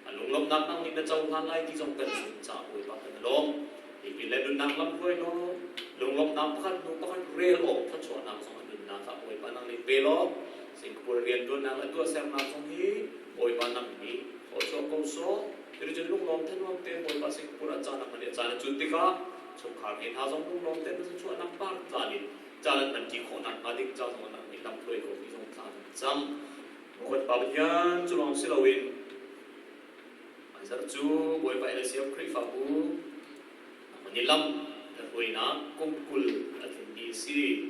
A lunglawmhnak nang nih na cohlan lai ti zong kan zumh caah Bawipa kan i lawm. Tipil le nunnak lam hruai law lunglawmhnak pakhat hnu pakhat rel awk thluachuahnak zong a nunnak ah Bawipa nang nih pe law Singapore rianṭuannak le tuahsernak zong hi Bawipa nang nih thluachuah ko sawh. Cuticun lunglawm thanuam tein Bawipa Singapore ah caan a hman i a caan a cut tikah chungkhar he hna zong lunglawm tein thluachuahnak par tlan in caan an hmanṭi khawh nakhnga ding ca zong ah nang nih lam hruai ko ti zong thla kan cam. Kan Pa Pathian cu lawng si loin hmaizarh cu Bawipa LCF Khrihfabu ni lam na hruainak kum 20 a tlingmi a si.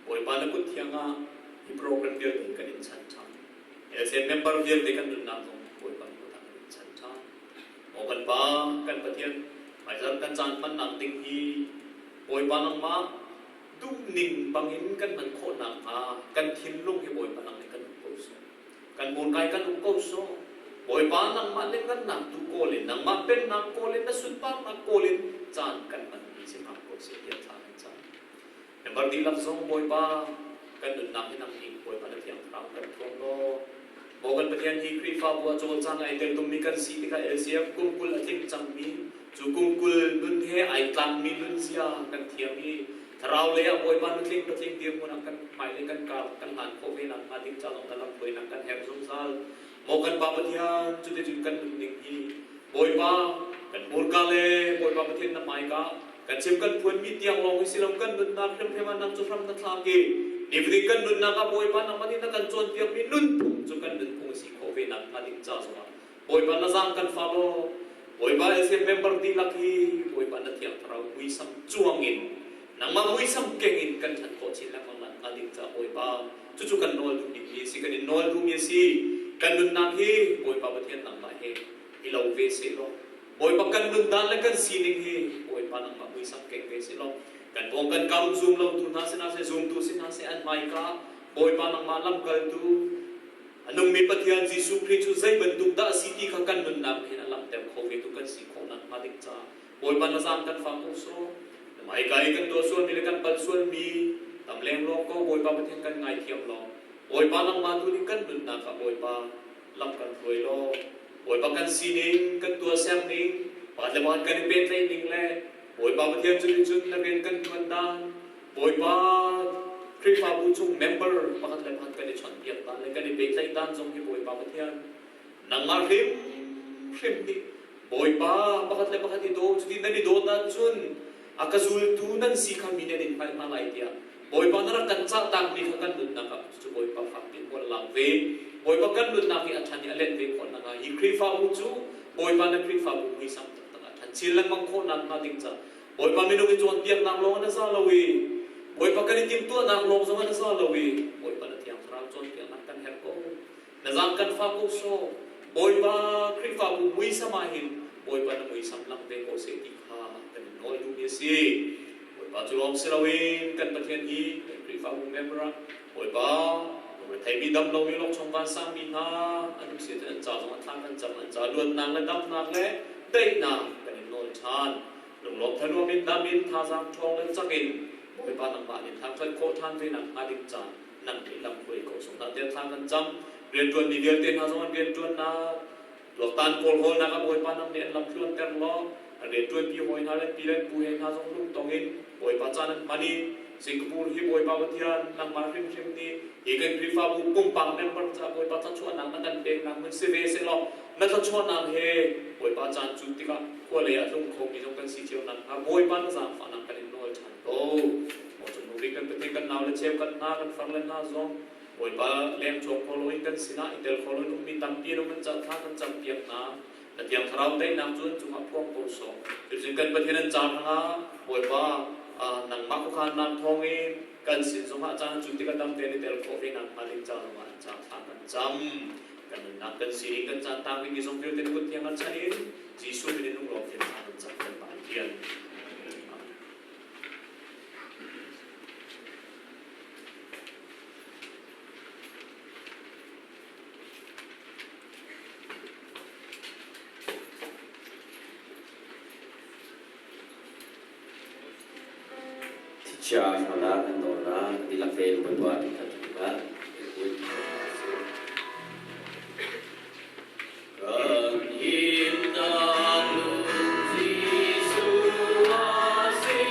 Bawipa na kut thiang ah hi program vialte kan in chan ṭhan. LCF member vialte kan nunnak zong Bawipa na kut ah kan in chan ṭhan. Maw kan Pa, kan Pathian, hmaizarh kan caan hmannak ding hi Bawipa nangmah duhning bangin kan hman khawh nakhnga kan thinlung hi Bawipa nang nih kan uk ko sawh. Kan hmurka hi kan uk ko sawh. Bawipa nangmah le ngannak tu kawl in nangmah pennak kawl in na sunparnak kawl in caan kan hmanmi si hram ko seh tiah thla kan cam. Member dihlak zong Bawipa kan nunnak hi nang nih Bawipa na thiang thlarau kan thuam law Maw kan Pathian hi Khrihfabu ah cawlcang ai tel tummi kan si tikah LCF kum 20 a tling cangmi cu kum 20 nun he ai tlakmi nunzia kan thiam i thlarau lei ah Bawipa nutling patling dirhmun ah kan hmailei kan kar kan hlan khawh ve nakhnga ding ca zong na lamhruainak kan herh zungzal. Maw kan Pa Pathian, cuticun kan nunning hi Bawipa kan hmurka le Bawipa Pathian na hmaika kan chim kan phuanmi tiang lawng hi si lo kan nunnak hrimhrim ah nang cu hram na thlak i nifatin kan nunnak ah Bawipa nangmah nih na kan cawnpiakmi nunphung cu kan nunphung a si khawh ve nakhnga ding ca zongah Bawipa na zaang kan fa law Bawipa LCM member dihlak hi Bawipa na Thiang Thlarau muisam cuang in nangmah muisam keng in kan ṭhan khawh chin lengmang nakhnga ding ca Bawipa cucu kan nawl duh bikmi a si kan in nawl duhmi a si. Kan nunnak hi Bawipa Pathian nangmah he i lo ve seh law Bawipa kan nundan le kan sining hi Bawipa nangmah muisam keng ve seh law kan pawng kan kam zum lotu hna sinah seh zumtu sinah seh an hmaika Bawipa nangmah lamkaltu A nungmi Pathian Jesuh Khrih cu zei bantuk dah a si ti kha kan nunnak hin a langhter kho ve tu kan si khawh nakhnga ding caah Bawipa na zaang kan fak ko sawh. Hmaika i kan tuah sualmi le kan palh sualmi tam leng lawng ko Bawipa Pathian kan ngaithiam law Bawipa nangmah tu nih kan nunnak ah Bawipa lam kan hruai law Bawipa kan sining kan tuahser ning pakhat le pakhat kan i pehtlaih ning le Bawipa Pathian cu nih cun na rian kan ṭuan dan Bawipa Khrihfabu chung member pakhat le pakhat kan i chawnhbiak dan le kan i pehtlaih dan zong hi Bawipa Pathian nangmah hrimhrim nih Bawipa pakhat le pakhat i daw cuti nan i dawt ahcun a ka zultu nan si kha mi nih an in hngalh hna lai tiah Bawipa na rak kan cahtakmi kha kan nunnak ah cucu Bawipa fak piin hual lak ve. Bawipa kan nunnak hi a ṭhan i a let ve khawh nakhnga hi Khrihfabu cu Bawipa na Khrihfabu muisam taktak a ṭhan chin lengmang khawh nakhnga ding caah Bawipa minung i cawnpiaknak lawng in a za lo i Bawipa kan i timhtuahnak lawng zong in a za lo i Bawipa na Thiang Thlarau cawnpiaknak kan herh ko. Na zaang kan fah ko sawh. Bawipa Khrihfabu muisam ah hin Bawipa na muisam lang ve ko seh ti kha kan in nawl duhmi a si. Bawipa cu lawng si loin kan Pathian hi kan Khrihfabu member ah Bawipa retheimi dam lomi lawngchong vansangmi hna an um si an ca zong a thla kan cam an ca luatnak le damnak le daihnak kan in nawl ṭhan. Lunglawm thanuam in dam in thazaang ṭhawng le cak in Bawipa nangmah nih thangṭhat khawh ṭhan ve nakhnga ding caan nang nih lamhruai ko sawh hna tiah thla kan cam. Rianṭuanmi vialte hna zong an rianṭuannak tuaktan kawlhawlnak ah Bawipa nang nih an lam tluanter law an rianṭuanpi hawi hna le pi le pu he hna zong lungtong in Bawipa caan an hman i Singapore hi Bawipa Pathian nangmah hrimhrim nih hi kan Khrihfabu pumpak member caah Bawipa thluachuahnak na kan peknak hmun si ve sehlaw na thluachuahnak he Bawipa caan cu tikah khua lei ah tlung khomi zong kan si cio nakhnga Bawipa na zaangfahnak kan in nawl ṭhan ko. Maw cung bik kan Pathian kan nau le cheu kan hna kan far le hna zong Bawipa leng chuak kho loin kan sinah i tel kho loin ummi tampi an um an ca thla kan campiak hna. Na Thiang Thlarau teinak cu an cungah phuang ko sawh. Cucun kan Pathian an caan hrangah Bawipa nangmah khuakhannak thawngin kan sin zongah caan cu tikah dam tein i tel khawh ve nakhnga ding ca zongah an ca thla kan cam. Kan nunnak kan sining kan caan taang dingmi zong vialte na kut thiang ah chan in Jesuh min in lunglawm tein thla kan cam kan Pathian. Thichia hranak an dawrnak dihlak tein Bawipa nih kan tuah. Kan himnak lung Jesuh a si,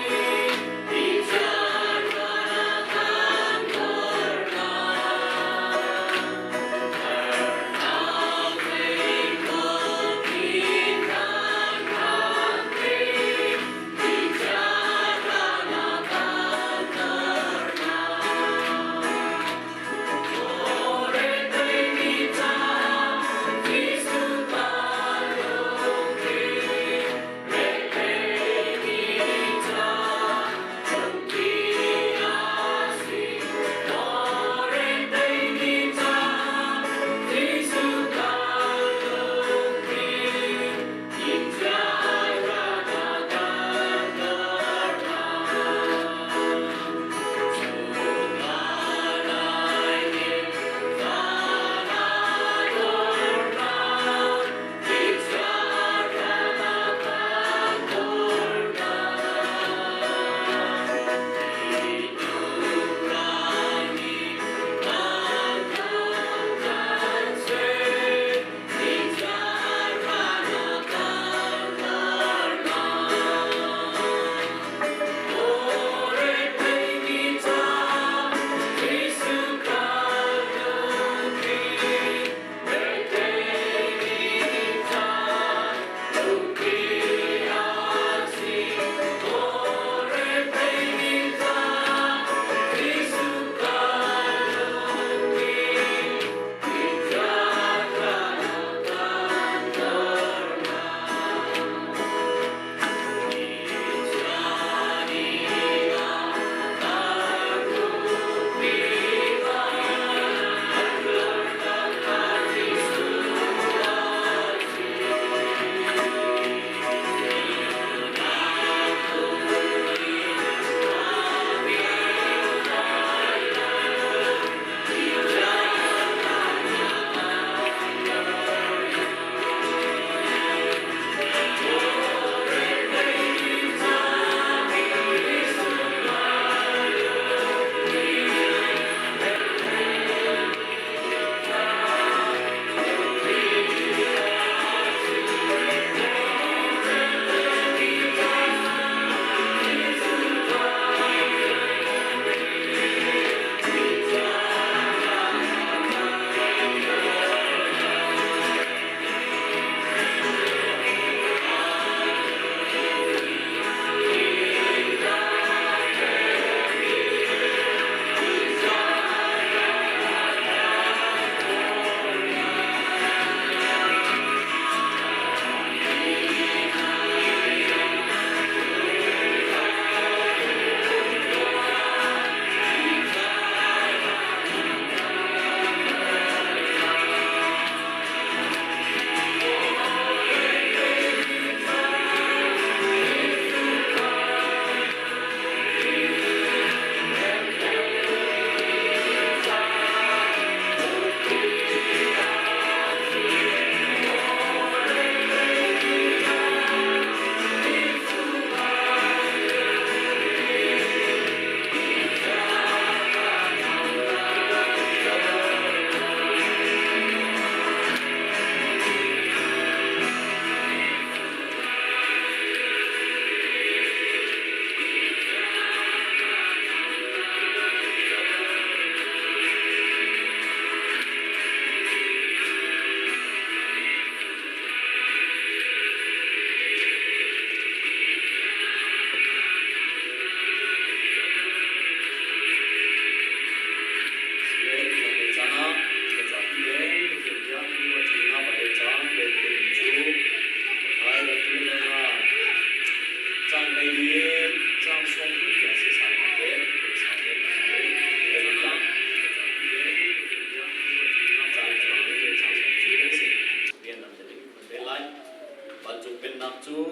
cu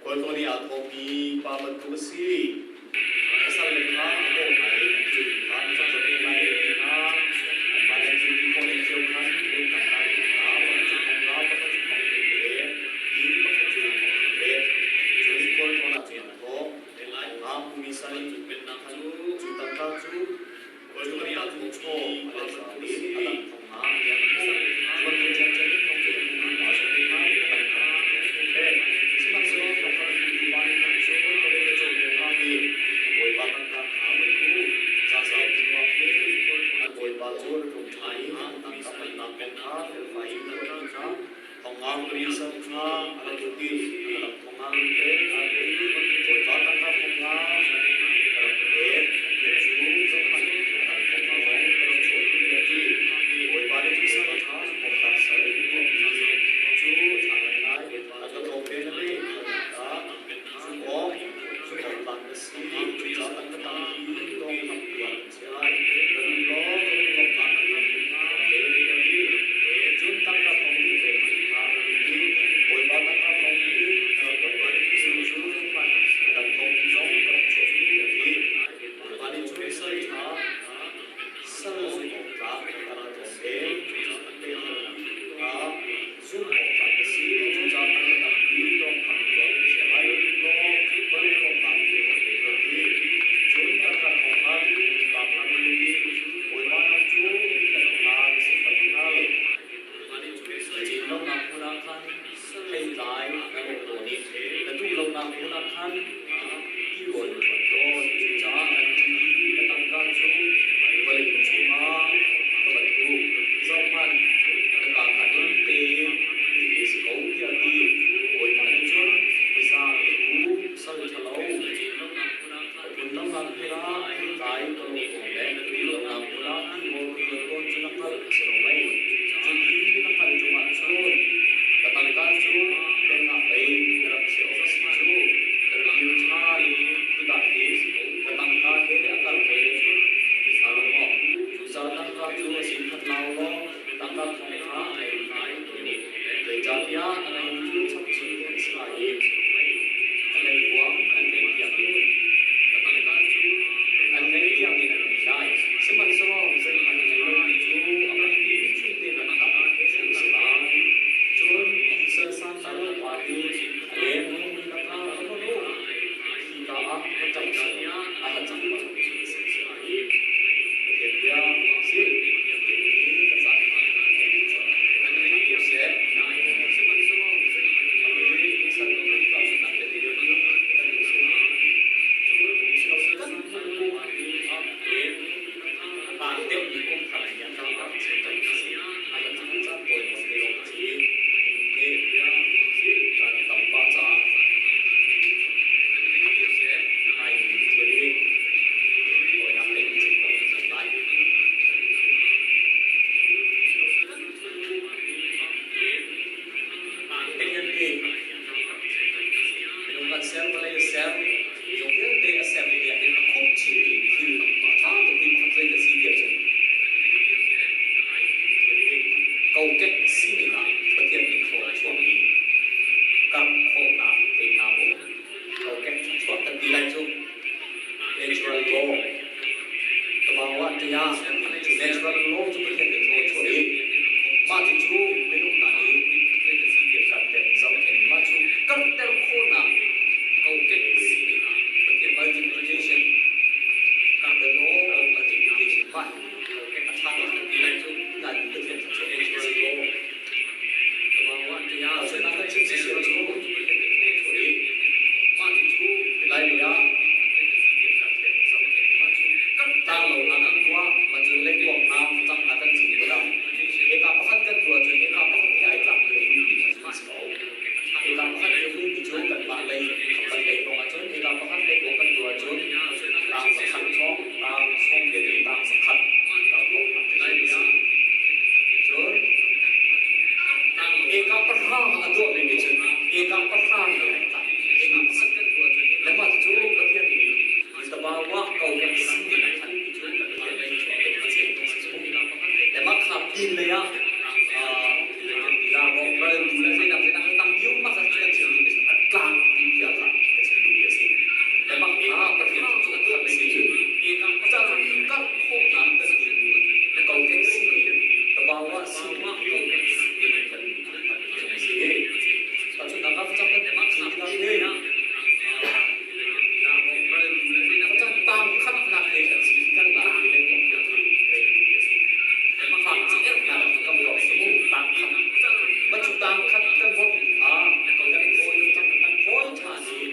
khualtlawn i aa thawhmi pa bantuk a si. A salle kha a kawh hna i an thilri kha an cawk te lai a ti hna. Anmah le an thilti khawh ning cio khan ngun tangka te kha pakhat cu thong nga, pakhat cu thong hnih le ti pakhat cu thong hnih le. Cun khualtlawn ah cun an thawh. Thong nga hmumi sal khan cu tangka cu Tang ci erh nak kan vorh si mu tang khat. Ma cu tang khat kan vorh mi kha kan phawi cang kan phawi ṭhan i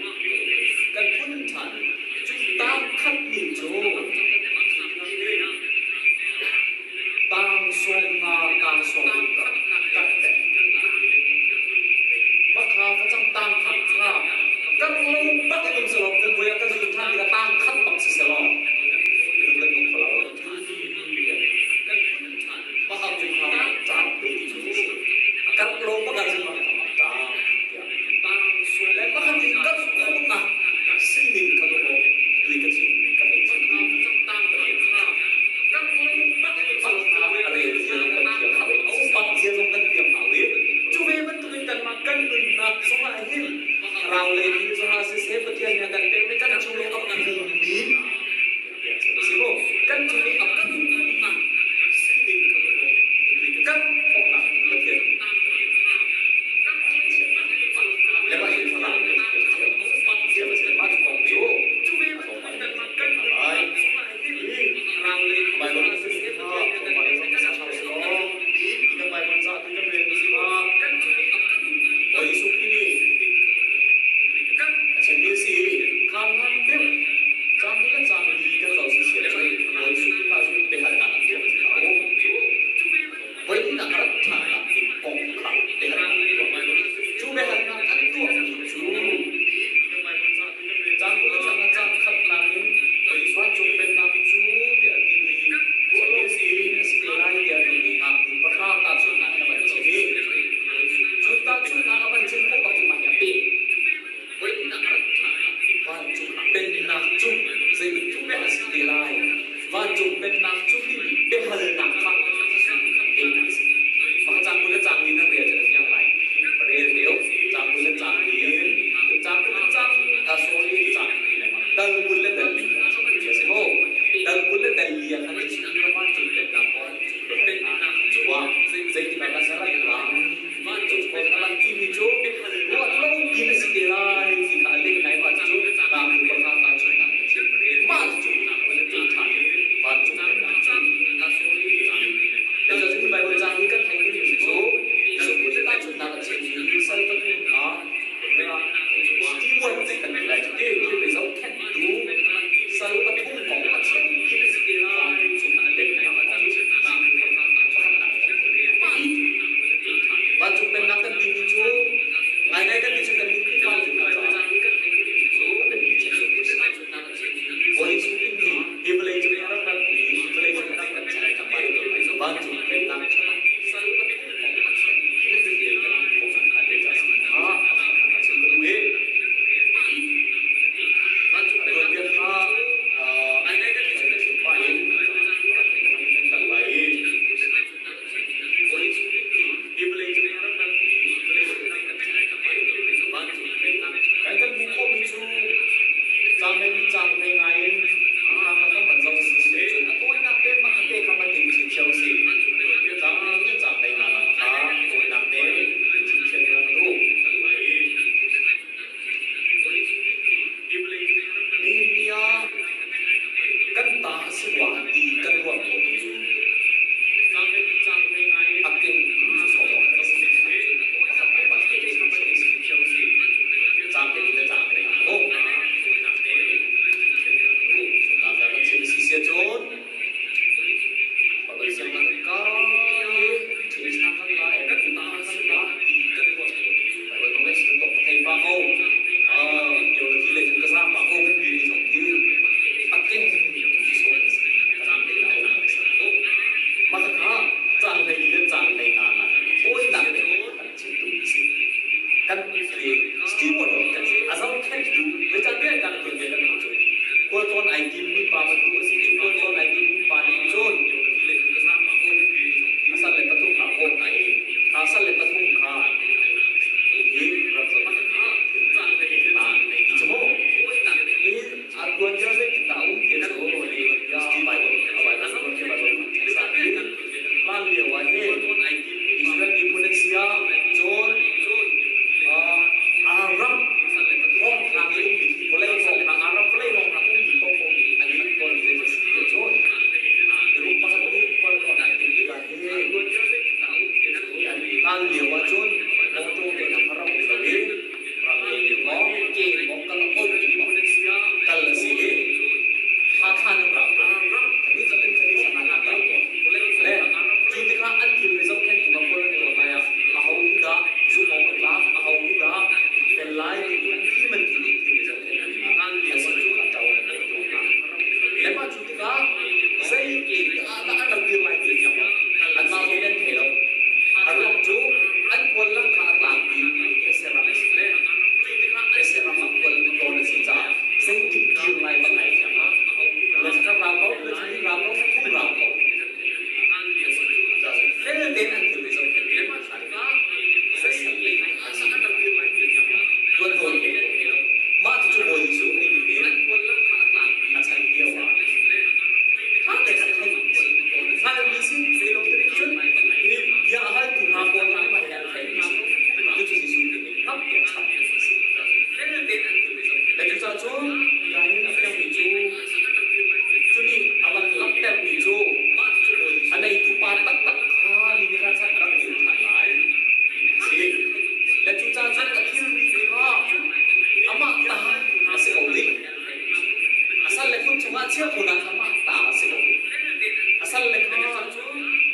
kan phun ṭhan i cu tang khat ning cu tang sawm nga tang sawm kan pek. Makha facang tang khat kha kan lo bak in um selaw kan voi ah kan zun ṭhan tikah tang khat bak si selaw minung kan nung kho lo. Makha cu kha caan pe ti cu kan lo bak ah cun makha caan tiah le pakhat in kan khawhnak sining kha dawh tui ka chim ka hei chim makha a rel zia zong kan thiam hau i a upat zia zong kan thiam hau i cu ve bantukin kanmah kan nunnak zongah hin thlarau lei thil zongah siseh Pathian nih a kan pekmi kan chung i a phungmi si maw kan cung i a phungnak sining kha kan khawhnak Pathian le mah hi thlarau mah cu kong cu lai Bible na si kha tlawmpal in zong sa hau si law kan Bible ca tu kan rel si ma Bawi Jesuh Khrih nih a chimmi si kham han deuh cang le cang li kan zoh si sia cun Bawi Jesuh Khrih kha cu biahalnak an tuah si lo voi hnihnak a rat ṭhannak ding kong kha biahalnak an tuah. Cu biahalnak an tuahmi cu cang le cang a cang khatnak in vancung pennak cu tiah a timi ruah si a si te lai tiah a timi ngaknu pahra tahchunhnak in a van chim i cu tahchunhnak a van chim khawh bak cu mah hi a peh. Vancung pennak cu zeibantuk dah a si te lai? Vancung pennak cu timi biahalnak kha lehnak a si. Mah caang 20 le caang li nan rel cu na fiang lai. Rel deuh. Caang 20 le caang li in caang 20 le caang sorry caang li le dal 20 le dal li kan chim ti a si maw? Dal 20 le dal li ah khan Jesuh Khrih vancung pennak kong biahalnak a zeitikah dah na rat lai? Vancung kong a lang timi cu ruah lo piin a si te lai ti kha a leh ngai. Mah cucu ngaknu pahra tahchunhnak a chim. Mah cucu cu ṭha vancung pennak cu. Le cu Bible caang hi kan theih dingmi si cu Jesuh Khrih tahchunhnak a chimmi sal pathum kha steward kan ti lai cu ti thil zohkhenhtu sal pathum kong a chim. Vancung pennak kong pakhatnak kan theih. Vancung pennak kan timi cu ngaingai kan ti cu kan nih Khrihfa zumhnak caah a biapi cem. Bawi Jesuh Khrih nih hi vawlei cung i a rak ratmi vawlei cung a rak rat caah vancung pennak chim ka duh i a tuanbia kha chim pah in kan lai i Kan kan hmuh khawhmi cu caang hlei nih caang hlei ngai in hram ah kan van zoh si si ahcun a tawinak te mah te kha van in chim si. Caang hlei nih caang hlei nga nak kha tawinak te in chim thiam ka duh. Nehemiah kan ta a si rua ti kan ruah khawhmi cu a kengtu cu sawhsawh kan si. Pakhat pa Caang te le caang te a Kan chim si sia cun Paloi siang kan kai thil sang kan lai kan ta kan la ti kan ruah Paloi nong kan tok thei pa ko theology le cun ka zaang pa ko kan ti ni zong khi a keng so cang te la mah kha cang hlei le cang hlei nga na tawinak te kan chim tu si kan ke steward kan si a zohkhenhtu zeicahtiah kan tuan ve kan cu khualtlawn ai tim mi pa bantuk a si cu khualtlawn ai tim mi pa nih cun.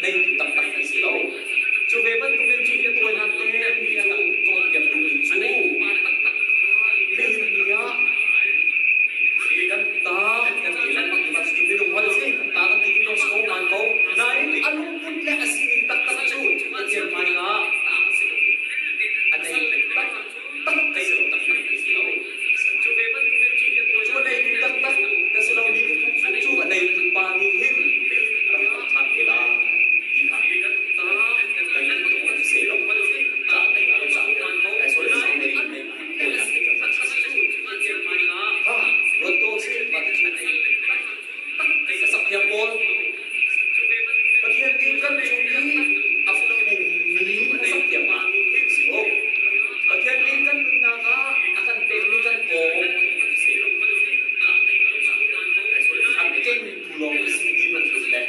Neitu taktak an si lo. Cu ve bantukin cu hi a tawinak te mi a kan cawnpiak duhmi cu nihin ni ah kan ta kan ti lengmang mi cu minung holh si kan ta kan ti ti ko si ko man ko nain a lungput le a sining taktak cu Pathian hmai ah a nei taktak ka si lo taktak ka si lo. Cu a neitu taktak ka si lo ni cu a neitu pa nih hin a rak rak ṭhan te lai ti kha kan si lo. Ca nei lo ca ai sorry sang nei nei ha ruat to si ma ti cu ka sak thiam pawl Pathian nih kan cung i a phungmi a sak thiam ah si lo. Pathian nih kan nunnak ah a kan pekmi kan kawm si lo. A kengtu lawng si ti lungput le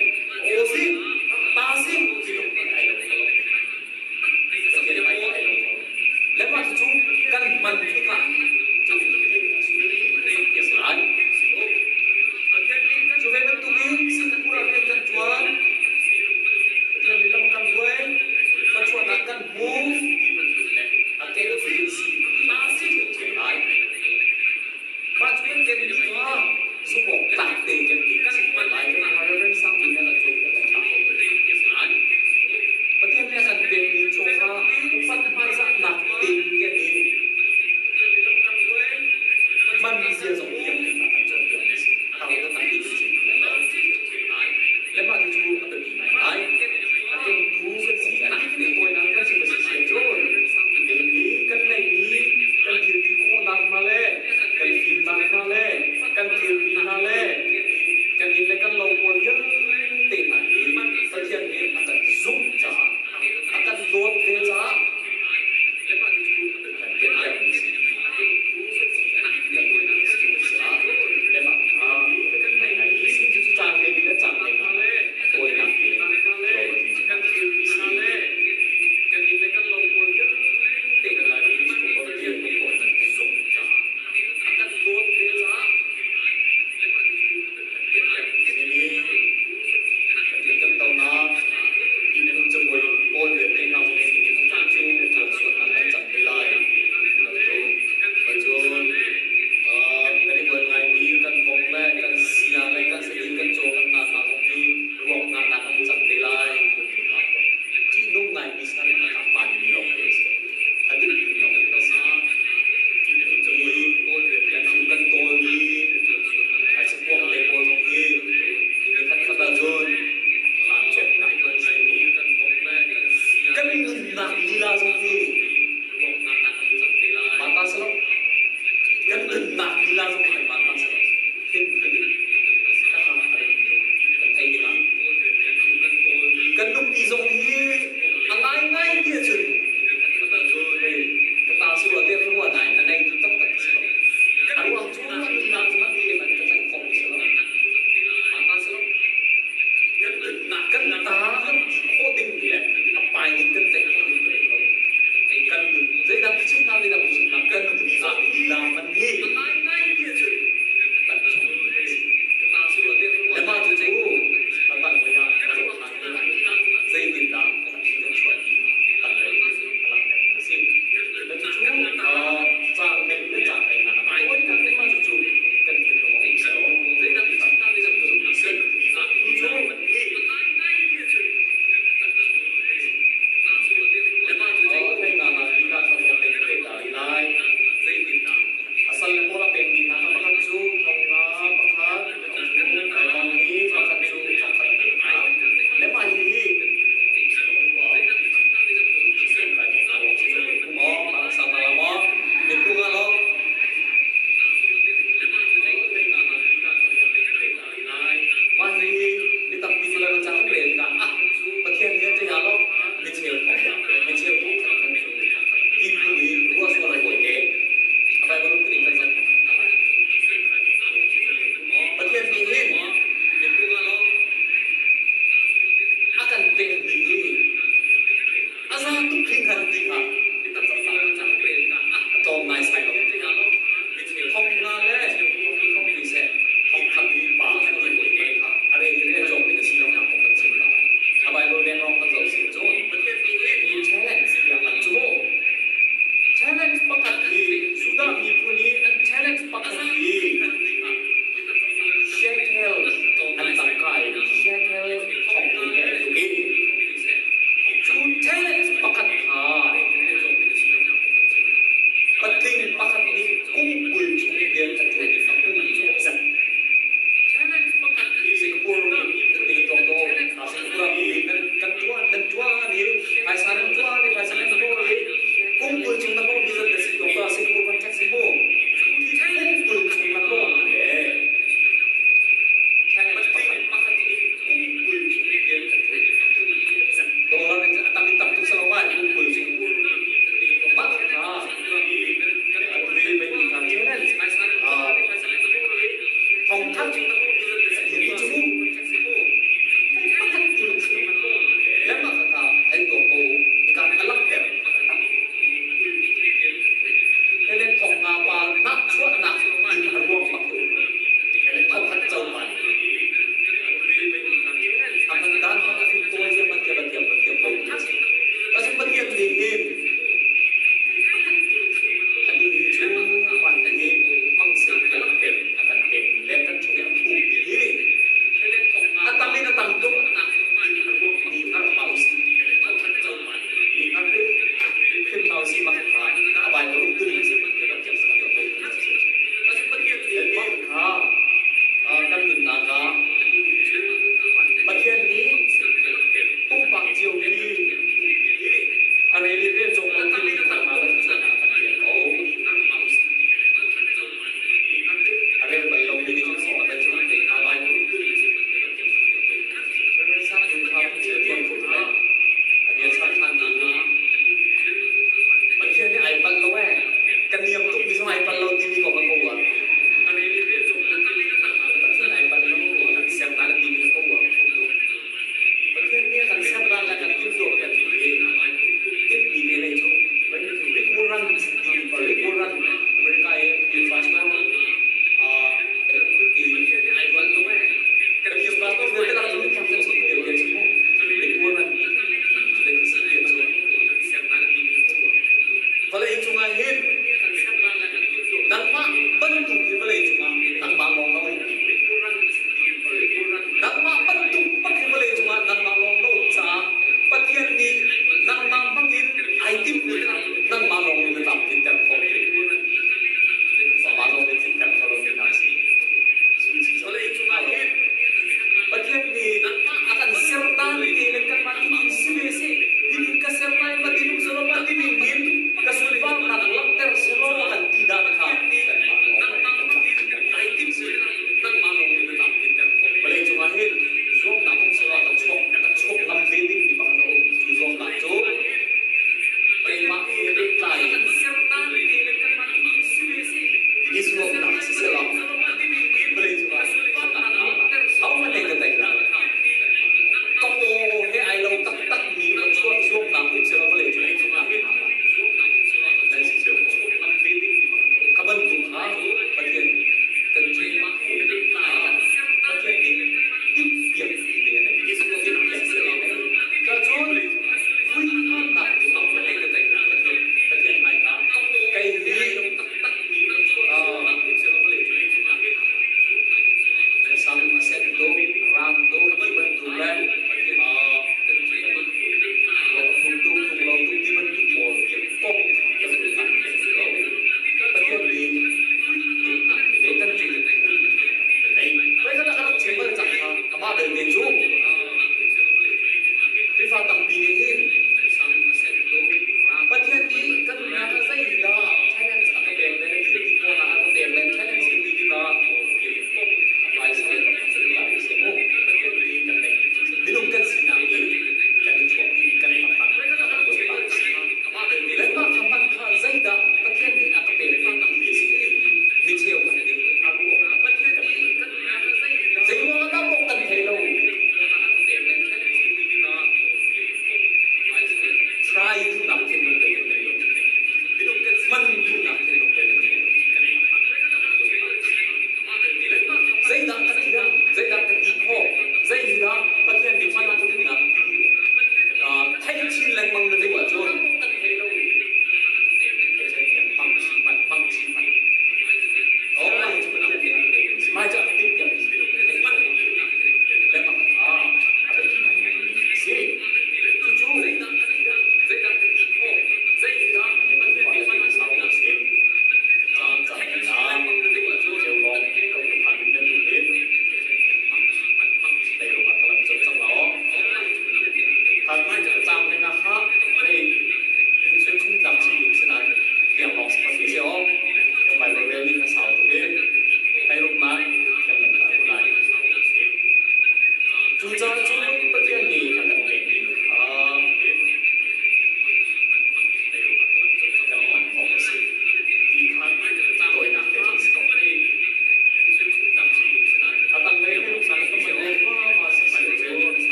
aw si, ta si ti lungput ai lo kho lo. Pathian ai ai lo kho. Le mah cu kan hman tikah cu si lai. Cu ve bantukin Singapore ah rian kan ṭuan. Pathian nih lam kan hruai, thluachuahnak kan hmu. A keng si ti lai. Mah cu kan ken mi kha zumh awk tlak te kan ti kan hman lai. Kan Reverend Sang Bin a kan cawnpiak kan ṭha kho Pathian nih a kan pekmi chaw kha upat hmaizahnak tein kan i man zia zong thiam in a kan cawnpiak mi si. Thau taktak ti kan chim lai lo. Le mah cu a biapi ngaingai. A kengtu kan si, a ti tawinak kan si ma si sia cun nihin ni kan neihmi kan thilti khawhnak hna le kan fimnak hna le kan thilri hna le kan inn le kan lo pawl vialte hna hi Pathian nih a kan zumh caah a kan dawt ve caah kan kentermi si. Cun kan i bual ngaimi kan vok le kan sia le kan satil kan caw kan nak hna zong hi ruak ngahnak an cang te lai ti bantuk hna ṭihnung ngaimi san a hmaanmi lawng te a si. A dikmi lawng te a si. Hi kan hrim kan tawlmi sakuang te pawl zong hi ni khatkhat ahcun cawknak an si. Kan nunnak lila zong hi Mata si lo. Kan nunnak lila zong hi mata si lo. Kan thei ding ah. Kan nupi zong hi a ngaingai ti ahcun ka ta si rua te ka ruah nain a neitu taktak si lo. A ruang cu a nunnak cu keimah nih ka tlaih khawh mi si lo. Mata si lo. Kan ta kan ti khawh ding mi le a pai ning kan tlaih khawh ding lo. Kan nun zeidang chim hna zeidang chim hna kan nunnak lila man hi le mah cu cu a tang lei ah zeitin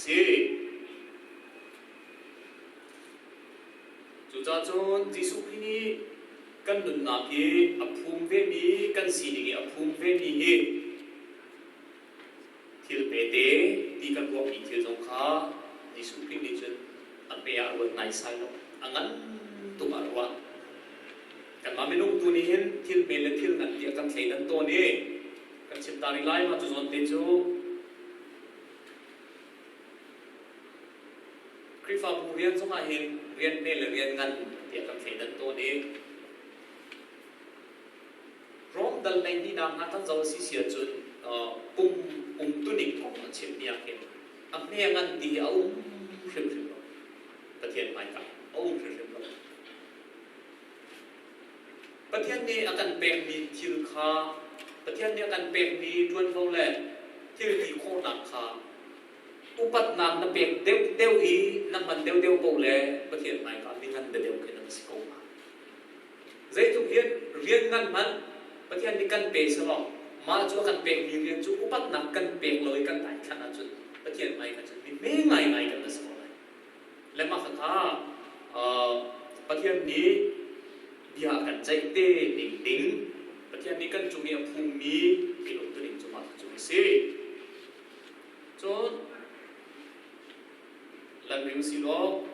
si. Cucaah cun Jesuh Khrih nih kan nunnak i a phum vemi, kan sining i a phum vemi hi thil hmete ti kan ruahmi thil zong kha Jesuh Khrih nih cun a hme ah a ruat naisai lo, a ngan tuk ah a ruah. Kanmah minung tu nih hin thil hme le thil ngan tiah kan thleidan tawn i kan chim ta rih lai mah cu zawn te cu Khrihfabu rian zongah hin rian hme le rian ngan tiah kan thleidan tawn i Rom dal hleihnih hna kan zoh a si si ahcun pum umtuning kong a chimmi ah khin a hme ngan ti hi a um hrimhrim lo. Pathian hmaika a um hrimhrim lo. Pathian nih a kan pekmi thil kha Pathian nih a kan pekmi ṭuanvo le thil ti khawhnak kha upatnak na pek deuhdeuh i na hman deuhdeuh ko le Pathian hmaika mi ngan deuh khi na si ko hnga. Zeitluk rian rian ngan hmanh Pathian nih kan pe selaw mah cu a kan pekmi rian cu upatnak kan pek lo i kan daithlan ahcun Pathian hmaika cun mi hme ngaingai kan si ko lai. Le mah khakha Pathian nih bia a kan ceih te ning ding Pathian nih kan cung i a phummi thil umtuning cu mah cu a si. Cun lamring silaw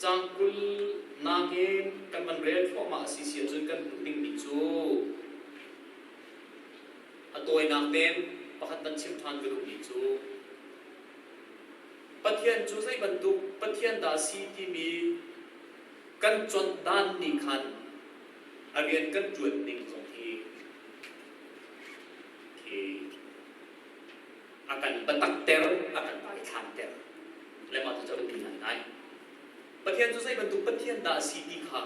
Caang 20 nakin kan van rel thluahmah a si si ahcun kan hmuh dingmi cu a tawinak tein pakhat van chim ṭhan ka duhmi cu Pathian cu zei bantuk Pathian dah a si timi kan cuanh dan nih khan a rian kan ṭuan ning zong hi khi a kan biatakter, a kan daithlanter. Le mah cu a biapi ngaingai. Pathian cu zei bantuk Pathian dah a si ti kha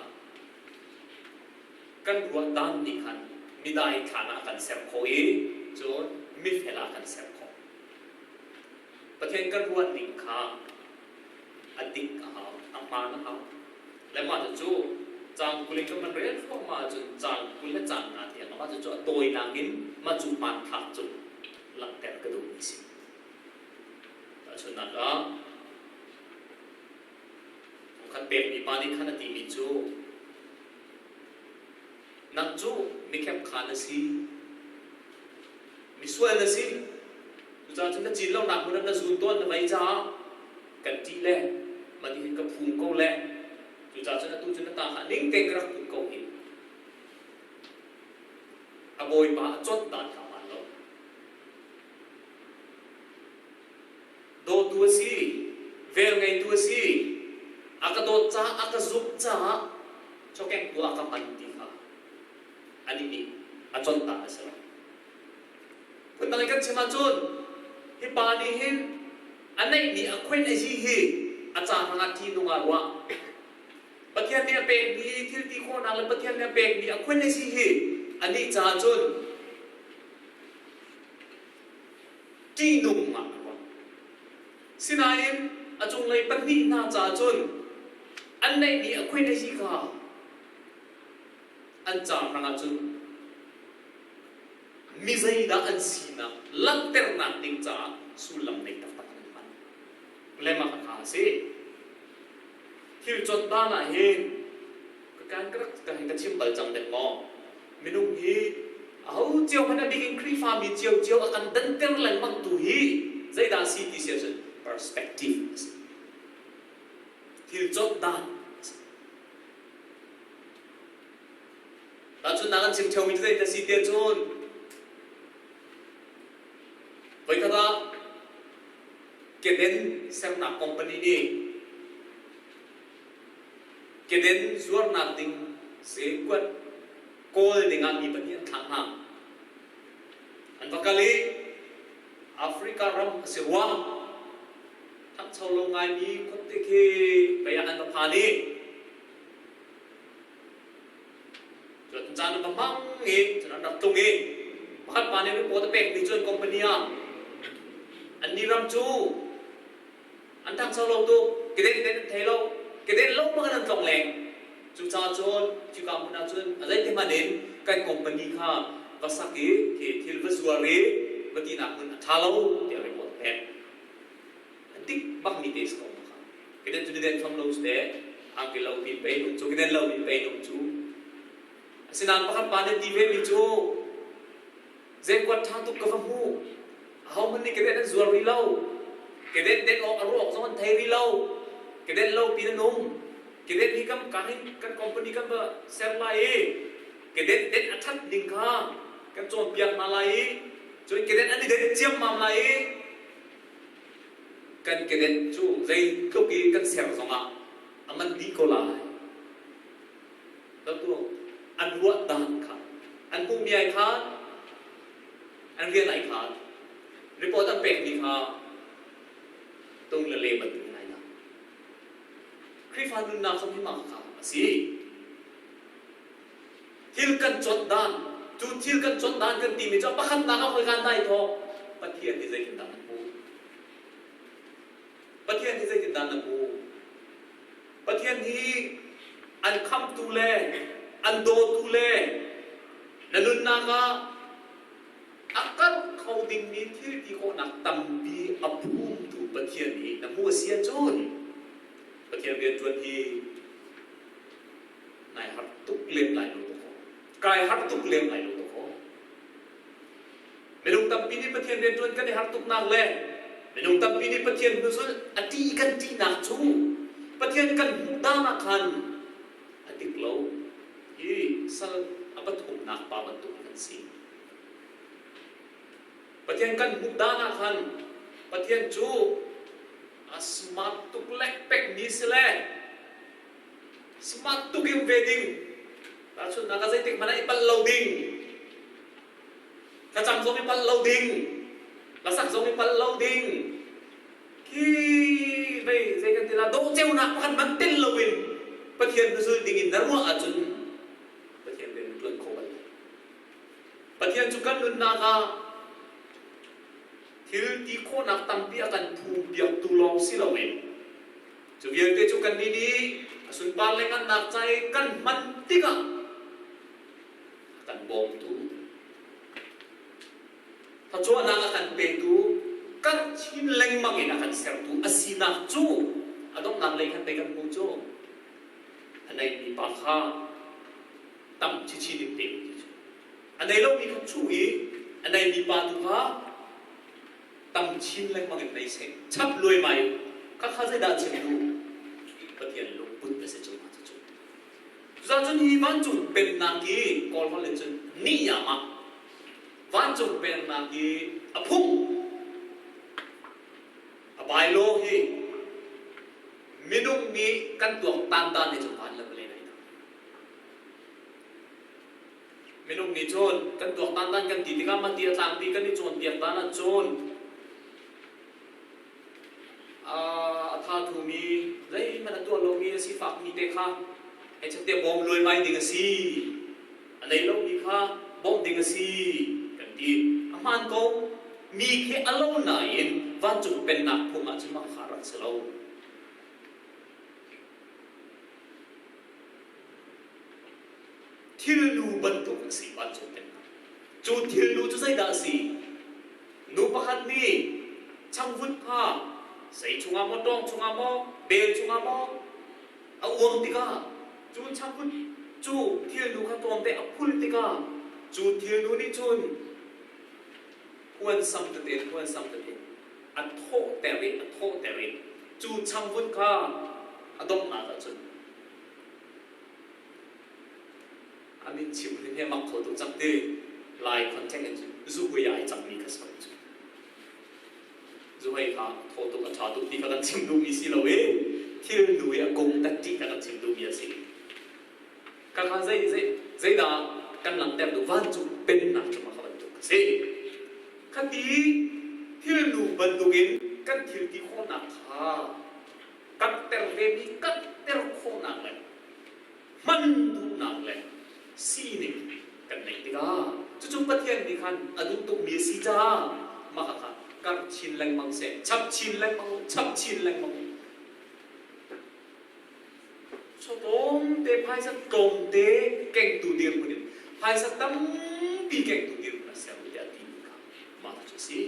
kan ruah dan nih khan mi daithlan ah a kan ser khawh i cun mifel ah a kan ser khawh. Pathian kan ruah ning kha a dik a hau, a hmaan a hau. Le mah cu caang 20 in kan van rel thluahmah ahcun caang 20 le caang nga tiang mah cu a tawinak in mah cu hmanthlak cu langhter ka duhmi si. Tahchunhnak ah, khat pekmi pa nih khan a timi cu nang cu mikhep kha na si, misual na si, cucaah cun na cin lonak hmun ah na zun tawn na vei caah kan ṭih le mah ti hin ka phum ko le cucaah cun atu cu na ta kha ning tein ka rak put ko hi. A bawipa a cawt dan kha hmaan lo. Dawtu a si, velngeitu a si, a ka dawt caah, a ka zumh caah chawkengtu ah ka hman ti kha anih nih a cawt dan a si lo. Phundang in kan chim ahcun hi pa nih hin a neihmi a khuain a hi hi a ca hrangah ṭihnung ah ruah. Pathian nih a pekmi thil ti khawhnak le Pathian nih a pekmi a khuain a si hi anih caah cun ṭihnung ah a ruah. Sinain a cunglei pahnih hna caah cun an neihmi a khuain a hi kha an ca hrangah cun mi zeidah an sinak langhternak ding caah sullam nei taktak an hman. Le mah kha a si. Thil cawt dan ah hin ka kan ka rak ka chim bal cang dek maw? Minung hi aho cio hmanh a bik in Khrihfa mi ciocio a kan danter lengmang tu hi zeidah a si ti si ahcun perspective a si. Thil cawt dan a si. Tahchunhnak an chim ṭheomi cu zei a si tiah cun voikhat ah keden sernak company nih keden zuarnak ding sekuat kawl dingah mi pahnih an thlah hna. An va kal i Africa ram a si rua. Ṭhangcho lo ngaimi khuate khi pei ah an va phan i Cun caan an va hmang i cun an rak tlung i pakhat pa nih report a pekmi cu an company ah annih ram cu an ṭhangcho lo tuk, keden den an thei lo, keden lo bang in an tlong leng. Cucaah cun cuka hmun ah cun a zeitihmanh in kan company kha va sak i khi thil va zuar i va tinak hmun a ṭha lo tiah report. pek. A dik bak mi te si ko kha. Keden cu den fam lo ste angki lo mi pe nung cu keden lo mi pe nung cu. Asinain pakhat pa nih ti ve mi cu Zengkuat ṭha tuk ka va hmu. Ahohmanh nih keden an zuar rih lo. Keden den awk a ruak zong an thei rih lo. Keden lo pin an um. Keden hi kan ka hin kan company kan va ser lai i keden den a ṭhat ning kha kan cawnpiak hna lai i cun keden an i den ciammam lai i kan keden cu zeitluk i kan ser zongah a man dih ko lai. Datu an ruah dan kha an hmuhmi ai khan an rian ai khan report an pekmi kha tung le le bantuk in ai dang. Khrihfa nunnak zong hi mah kha a si. Thil kan chawnh dan, cu thil kan chawnh dan kan timi cu pakhatnak ah khoikan dai thawk Pathian hi zeitindah na hmuh? Pathian hi zeitindah na hmuh? Pathian hi an khamhtu le an dawtu le na nunnak ah a karh kho dingmi thil ti khawhnak tampi a phumtu Pathian hi na hmuh a si ahcun Pathian rianṭuan hi nai har tuk lem lai lo dawkaw. Kai har tuk lem lai lo dawkaw. Minung tampi nih Pathian rianṭuan kan i har tuknak le minung tampi nih Pathian hnuzul a ṭih kan ṭihnak cu Pathian kan hmuh dan ah khan a dik lo. Hi sal a pathumnak pa bantuk kan si. Pathian kan hmuh dan ah khan Pathian cu a smart tuk lekpekmi si le smart tuk in ve ding tahchunhnak ah zeitik hmanh ah i palh lo ding Thlacam zong i palh lo ding, hlasak zong i palh lo ding. Khi vei zei kan ti la dawh ceunak pakhat man tel loin Pathian hnuzul ding in na ruah ahcun Pathian rian na ṭuan kho bal lo. Pathian cu kan nunnak ah thil ti khawhnak tampi a kan phum piaktu lawng si loin cu vialte cu kannih nih a sunpar le ngannak ca i kan hman tikah a kan bawmtu, thluachuahnak a kan petu, kan chin lengmang in a kan sertu a sinak cu a donghnak lei khan pei kan hmuh cu a neimi pa kha tam chinchin in pe ti cu a nei lomi kha chuh i a neimi pa tu kha tam chin lengmang in nei seh chap luaimai kha kha zeidah chim duh Pathian lungput a si cu ma cu Cucaah hi vancung pennak hi Kawl holh in cun niyama vancung pennak hi a phung a bylaw hi minung nih kan tuaktan dan hi cu van le vawlei nai Minung nih cun kan tuaktan dan kan ti tikah mah ti a tlangpi kan i cawnpiak dan ahcun a tha thumi zeihmanh a tuah lomi a sifakmi te kha hei te bawm luaimai ding a si a nei lomi kha bawmh ding a si kan ti a hmaan ko mi khi a lo nain vancung pennak phung ah cun mah kha rak si lo thilnu bantuk a si vancung pennak cu thilnu cu zeidah a si Nu pakhat nih changvut kha sei chungah maw, tawng chungah maw, bel chungah maw a uang tikah cu changvut cu thilnu kha tlawmte a phul tikah cu thilnu nih cun huansam tete huansam tete a thawhter i a thawhter i cu changvut kha a donghnak ahcun a min chim hi mak kho tuk cang ti lai content in zuhui ai cangmi kha si ko cu zuhei kha thaw tuk a ṭha tuk ti kha kan chim duhmi si lo i thil nu i a kung tat ti kha kan chim duhmi a si kha kha zei zei zeidah kan langhter duh vancung pennak cu kha bantuk a si khati thil nu bantukin kan thil ti khawhnak kha karhter vemi karhter khawhnak le hman duhnak le sining kan neih tikah cucu Pathian nih khan a duh tukmi a si caah mah kha karh chin lengmang seh chap chin lengmang chap chin lengmang tlawmte phaisa tlawmte kengtu dirhmun in phaisa tampi kengtu dirhmun a ser tiah ti kha mah cu a si.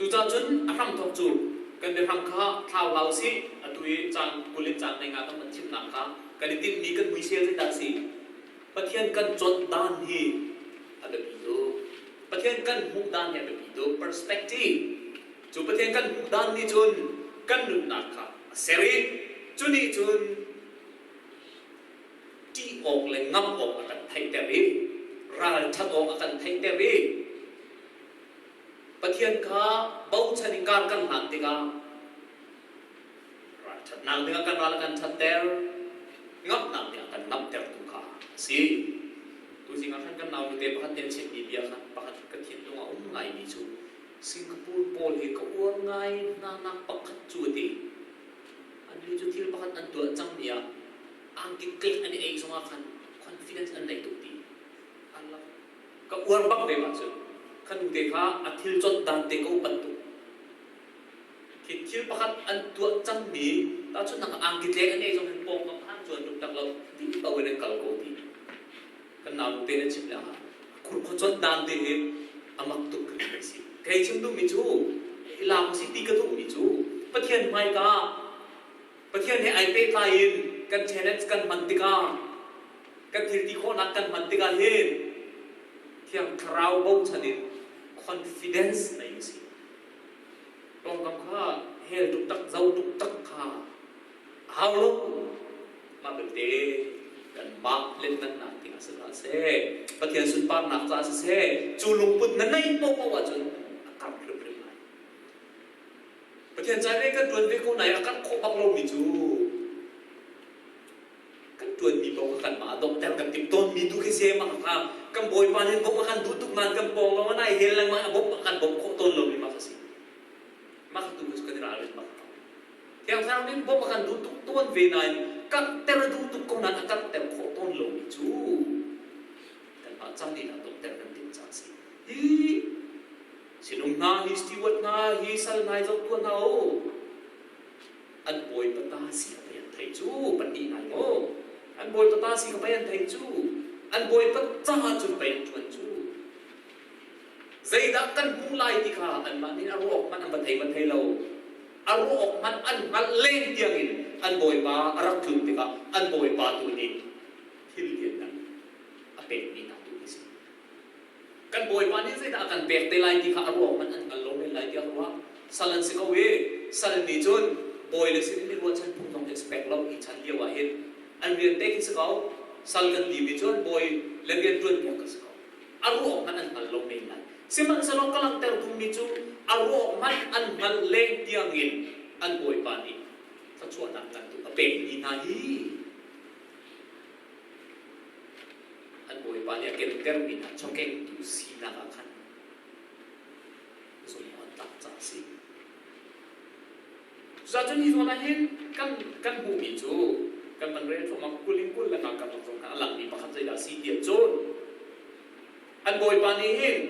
Cucaah cun a hramthawk cu kan biahram kha thlau hlah usih. Atu i caang 20 in caang 50 kan van chimnak kha kan i tinhmi kan muisel zeidah a si? Pathian kan conh dan hi a biapi tuk. Pathian kan hmuh dan hi a biapi tuk. Perspective. Cu Pathian kan hmuh dan nih cun kan nunnak kha a ser i cu nih cun ṭih awk le ngamh awk a kan theihter i ralṭhat awk a kan theihter i Pathian kha bochan in kar kan hlan tikah ralṭhatnak dingah kan ral a kan ṭhatter, ngamhnak dingah kan ngamhtertu kha a si. Tuzing ah khan kan nau nute pakhat nih a chimmi bia kha pakhat ka thinlung ah um ngaimi cu Singapore pawl hi ka uar ngai hna nak pakhat cu a ti. Annih cu thil pakhat an tuah cangmi ah angki tlek an i ei zongah khan confidence an nei tuk ti. An lak. Ka uar bak ve mah cu. Kha nute kha a thil conh dan te ka upat tuk. Khi thil pakhat an tuah cangmi tahchunhnak ah angki tlek an ei zong hin pawngkam an cuan tuk tak lo. Ti paoh in an kal ko ti. Kan nau nute na chim le ah khurkhua conh dan te hi a mak tuk ka si. Kei chim duhmi cu i si ti ka duhmi cu Pathian hmaika Pathian he ai pehtlai in kan challenge kan hman tikah kan thil ti khawhnak kan hman tikah hin Thiang Thlarau bochan in confidence nei si. Tawngkam kha hel tuk tak zo tuk tak kha hau lo mah belte kanmah letnannak ding ah si hlah seh Pathian sunparnak caah siseh cu lungput na neih paohpaoh ahcun a karh hrimhrim lai. Pathian ca le kan ṭuan ve ko nain a karh khawh bak lomi cu kan ṭuanmi paoh kha kanmah a donghter kan timh tawnmi tu khi si mah kha kan Bawipa nih bawmh a kan duh tuk nain kan pawng lawng ah nai hel lengmang a bawmh a kan bawmh khawh tawn lomi mah kha si. Mah kha tu cu kan i ralrin bak. Thiang Thlarau nih bawmh a kan duh tuk tawn ve nain karhter a duh tuk ko nain a karhter khawh tawn lomi cu kanmah ca lila donghter kan timh caah a si. Hi sinum hna, hi steward hna, hi sal hna hi zoh tuah hna u. An bawi pata si kha pei an theih cu pahnih ngai maw? An bawi pata si kha pei an theih cu. An bawi pa caah cun pei an ṭuan cu. Zeidah kan hmuh lai ti kha anmah nih a ruah awk hmanh an va thei va thei lo. A ruah awk hmanh an hngalh len tiangin an bawipa a rak tlun tikah an bawipa tu nih thil lianngan a pekmi hna tu a si. Kan bawipa nih zeidah a kan pek te lai ti kha a ruah awk hmanh an hngal lo men lai tiah ka ruah. Sal an si ko i sal nih cun bawi le sin in i ruahchan phung zong expect lo hi chan lio ah hin an rian te khi si ko. Sal kan timi cu an bawi le rian ṭuan piak kan si ko. A ruah hmanh an hngal lo men lai. Sihmanhsehlaw ka langhter duhmi cu a ruah hmanh an hngalh leng tiangin an bawipa nih thluachuahnak ngan tuk a pekmi hna hi an bawipa nih a kentermi hna chawkengtu sinak ah khan zumh an tlak caah a si. Cucaah hi zawn ah hin kan kan hmuhmi cu kan van rel thluahmah 20 in 20 le nga karlak zong khan a langmi pakhat zeidah a si ti ahcun an bawipa nih hin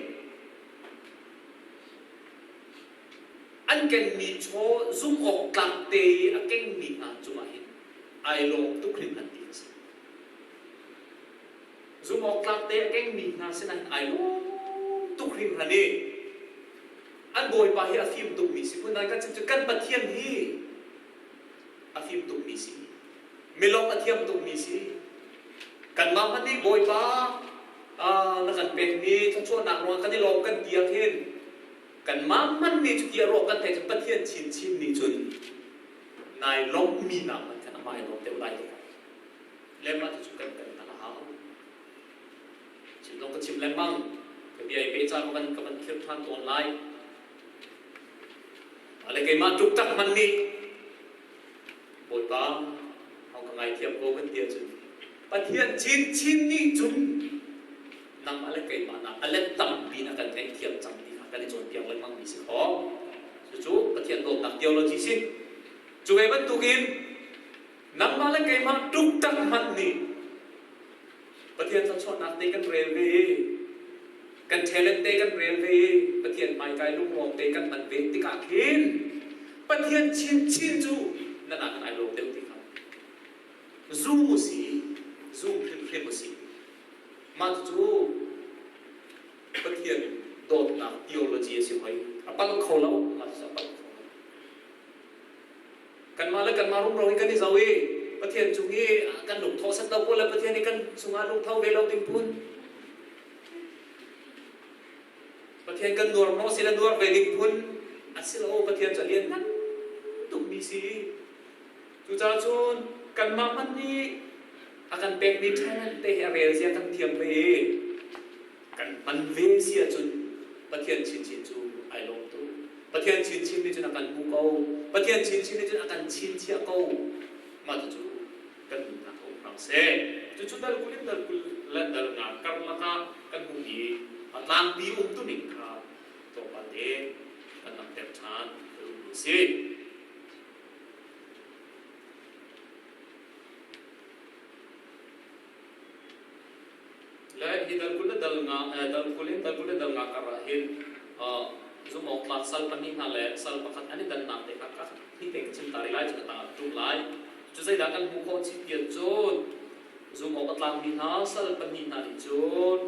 an kenmi chaw zumh awk tlak te i a kengmi hna cungah hin ai lawm tuk hringhran ti a si. Zumh awk tlak te a kengmi hna sinah hin ai lawm tuk hringhran i an bawipa hi a fim tukmi si phun kan chim cu kan Pathian hi a fim tukmi si milawmh a thiam tukmi si kanmah hmanh nih bawipa na kan pekmi thluachuahnak ruangah kan i lawm kan ti ah khin kanmah hmanh nih cuti a ruah kan theih cun Pathian chinchin nih cun nai lawmhmi nak hmanh khan amah i lawm deuh lai tuk le mah cu kan kan a hau Chim zong ka chim lengmang. Ka bia i peh ca ka van ka van khirh ṭhan tawn lai. Ale keimah ṭukṭak hmanh nih Bawipa hong ka ngaithiam ko kan ti ahcun Pathian chinchin nih cun nangmah le keimah nak a let tampi na kan ngaihthiam cang ti kha kan i cawnpiak lengmang mi si kho. Cucu Pathian dawtnak theology si. Cu ve bantukin nangmah le keimah ṭukṭak hmanh nih Pathian thluachuahnak te kan rel ve i kan talent te kan rel ve i Pathian hmaikai lunglawm te kan hman ve tikah khin Pathian chinchin cu nan ah kan ai lawm deuh ti kha zum u si zum hrimhrim u si mah cucu Pathian Dawtnak theology a si hoi. A pal kho lo, mah cu a pal kho lo. Kanmah le kanmah rumro hi kan i zo i Pathian cung i kan lungthawh set lo pawl le Pathian i kan cungah lungtho ve lo ding phun. Pathian kan nuar maw si le nuar ve ding phun a si lo. Pathian cu a lianngan tukmi si. Cucaah cun kanmah hmanh nih a kan pekmi talent te hi a rel zia kan thiam ve i kan hman ve si ahcun Pathian chinchin cu ai lawm tuk. Pathian chinchin nih cun a kan hmu ko. Pathian chinchin nih cun a kan chinchiah ko. Mah cucu kan nunnak a um hram seh. Cucu dal 20 in dal 25 karlak ah kan hmuh i a tlangpi umtuning kha tlawmpal te kan langhter ṭhan ka duhmi a si. Le hi dal 20 le dal nga dal 20 in dal 20 le dal nga kar ah hin zumhawktlak sal pahnih hna le sal pakhat an i dannak te kha ka hi te ka chim ta rih lai cu ka tang ah ṭum lai. Cu zeidah kan hmuh khawh chih tiah cun zumh awk a tlakmi hna sal pahnih hna nih cun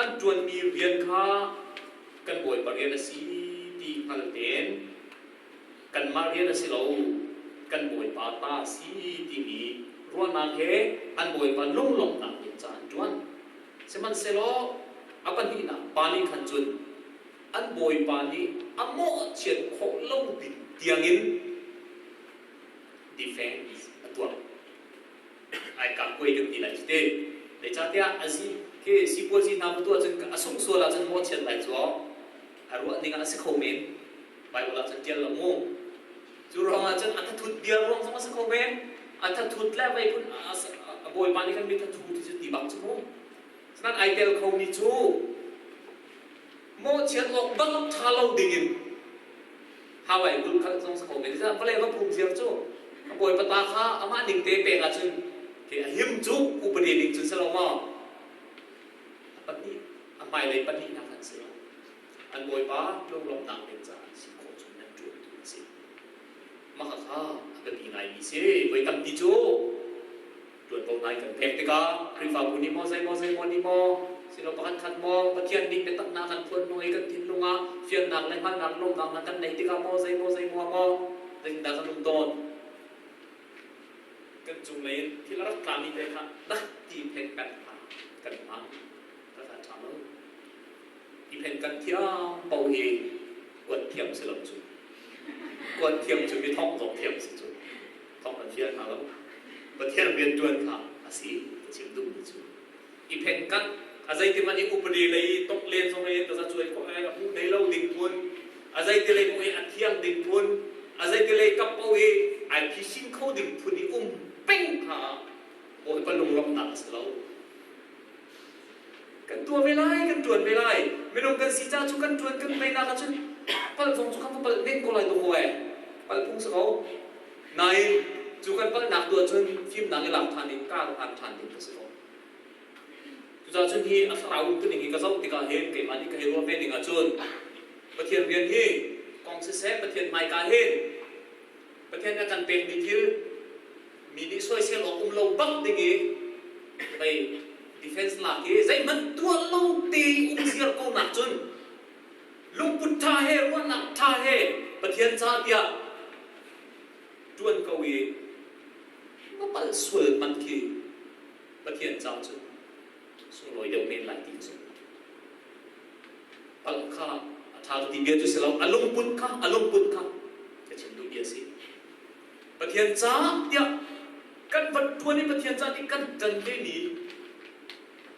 An ṭuanmi rian kha kan Bawipa rian a si ti hngal tein kanmah rian a si lo, kan Bawipa ta a si timi ruahnak he an Bawipa lunglawmhnak ding ca an ṭuan. Sihmanhsehlaw a pahnihnak pa nih khan cun an Bawipa nih a mawhchiat khawh lo ding tiangin defense a tuah. Ai kah kuai kan ti lai cu te. Zeicahtiah a zi khi sipuazi hna va tuah cun a sungh sual ahcun mawhchiat lai cu a ruah ning ah a si kho men. Bible ah cun ṭial lo mu. Cu ruangah cun a thathut bia ruang zong a si kho men. A thathut le vei phun a bawipa nih kan mi thathu ti cu ti bak cu mu. Sinain ai tel khomi cu mawhchiat awk bak ṭha lo dingin Hawaii dul kha zong si kho men. Vawlei va phum ziar cu a bawipa ta kha amah ning te pek ahcun khi a him cu upadi ning cun si lo maw? A pahnih a hmailei pahnihnak an si lo. An bawipa lunglawmhnak ding caah si khawh chung nan ṭuantu an si. Mah kha a biapi ngaimi si. Voi tampi cu ṭuanvo ngai kan pek tikah Khrihfabu nih maw zeimaw zeimaw nih maw silo pakhat khat maw Pathian nih biataknak kan phuan hnu i kan thinlung ah fiannak le hngalhnak lawmhnak kan neih tikah maw zeimaw zeimaw maw zeitindah kan um tawn kan cunglei in thil a rak tlami te kha dah ti phen kan kha kan hmang ka kha ṭha lo ti phen kan thiam po hi kuat thiam si lo cu kuat thiam cu mi thong zong thiam si cu thong kan fial hna lo Pathian rianṭuan kha a si ka chim duhmi cu i phen kak a zeiti man i upadi lei tok len zong i taza cuai ko ai a hmuh nei lo ding phun a zeiti lei ko i a thiang ding phun a zeiti lei kap ko i ai phisin kho ding phun i um peng kha Bawipa lunglawmhnak a si lo kan tuah ve lai kan ṭuan ve lai minung kan si ca cu kan ṭuan kan teinak ahcun palh zong cu kan va palh men ko lai dawh e palh phung si ko nain cu kan palhnak tu ahcun fimnak i lak ṭhan in kar hlan ṭhan ding ka si ko cucaah cun hi a thlarau umtuning hi ka zoh tikah hin keimah nih ka hei ruah ve ning ahcun Pathian rian hi kong siseh Pathian hmaika hin Pathian a kan pekmi thil mi nih soisel awk um lo bak ding i vei defense lak i zeihmanh tuah lo te i um ziar ko nak cun lungput ṭha he ruahnak ṭha he Pathian ca tiah ṭuan ko i va palh sual hmanh khi Pathian ca cun sunglawi deuh men lai ti ka zumh. Palh kha a ṭha ti bia cu si lo, a lungput kha a lungput kha ka chim duh bia a si. Pathian ca tiah kan van ṭuan i Pathian ca nih kan ṭan ve ni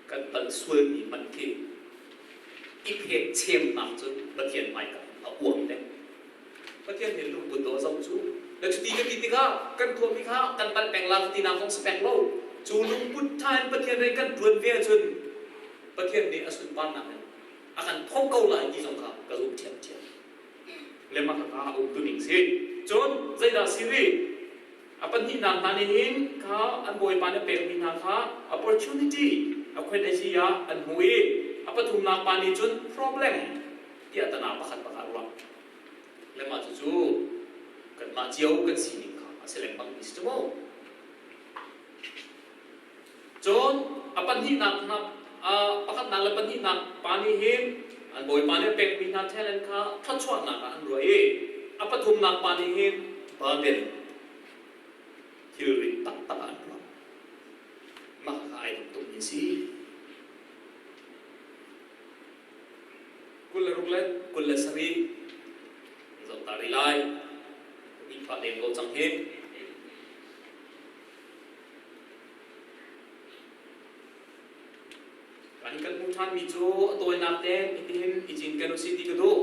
kan palh sualmi hmanh khi i phek chemnak cun Pathian hmaika a uang deuh. Pathian nih lungput dawh zoh cu na cuti ka ti tikah kan tuahmi kha kan palh peng la ka tinak zong si peng lo. Cu lungput ṭha in Pathian nih kan ṭuan ve ahcun Pathian nih a sunparnak in a kan thawng ko lai ti zong kha ka zumh ṭhiamṭhiam. Le mah kha a um tuning si. Cun zeidah si rih? A pahnihnak hna nih hin kha an bawipa nih a pekmi hna kha opportunity a khuet a zi ah an hmu i a pathumnak pa nih cun problem tiah tana pakhat pakhat ruah. Le mah cucu kan. Kanmah cio kan sining kha a si lengmang mi si cu mu. Cun a pahnihnak hna pakhatnak le pahnihnak pa nih hin an bawipa nih a pekmi hna talent kha thluachuahnak ah an ruah i a pathumnak pa nih hin burden thilrit taktak ah an ruah. Mah kha ai dawh tukmi a si. 26 le 27 zoh ta rih lai. Nih pah leng ko cang hi. Kan kan hmuh ṭhanmi cu a tawinak tein hitihin i cinken usih ti ka duh.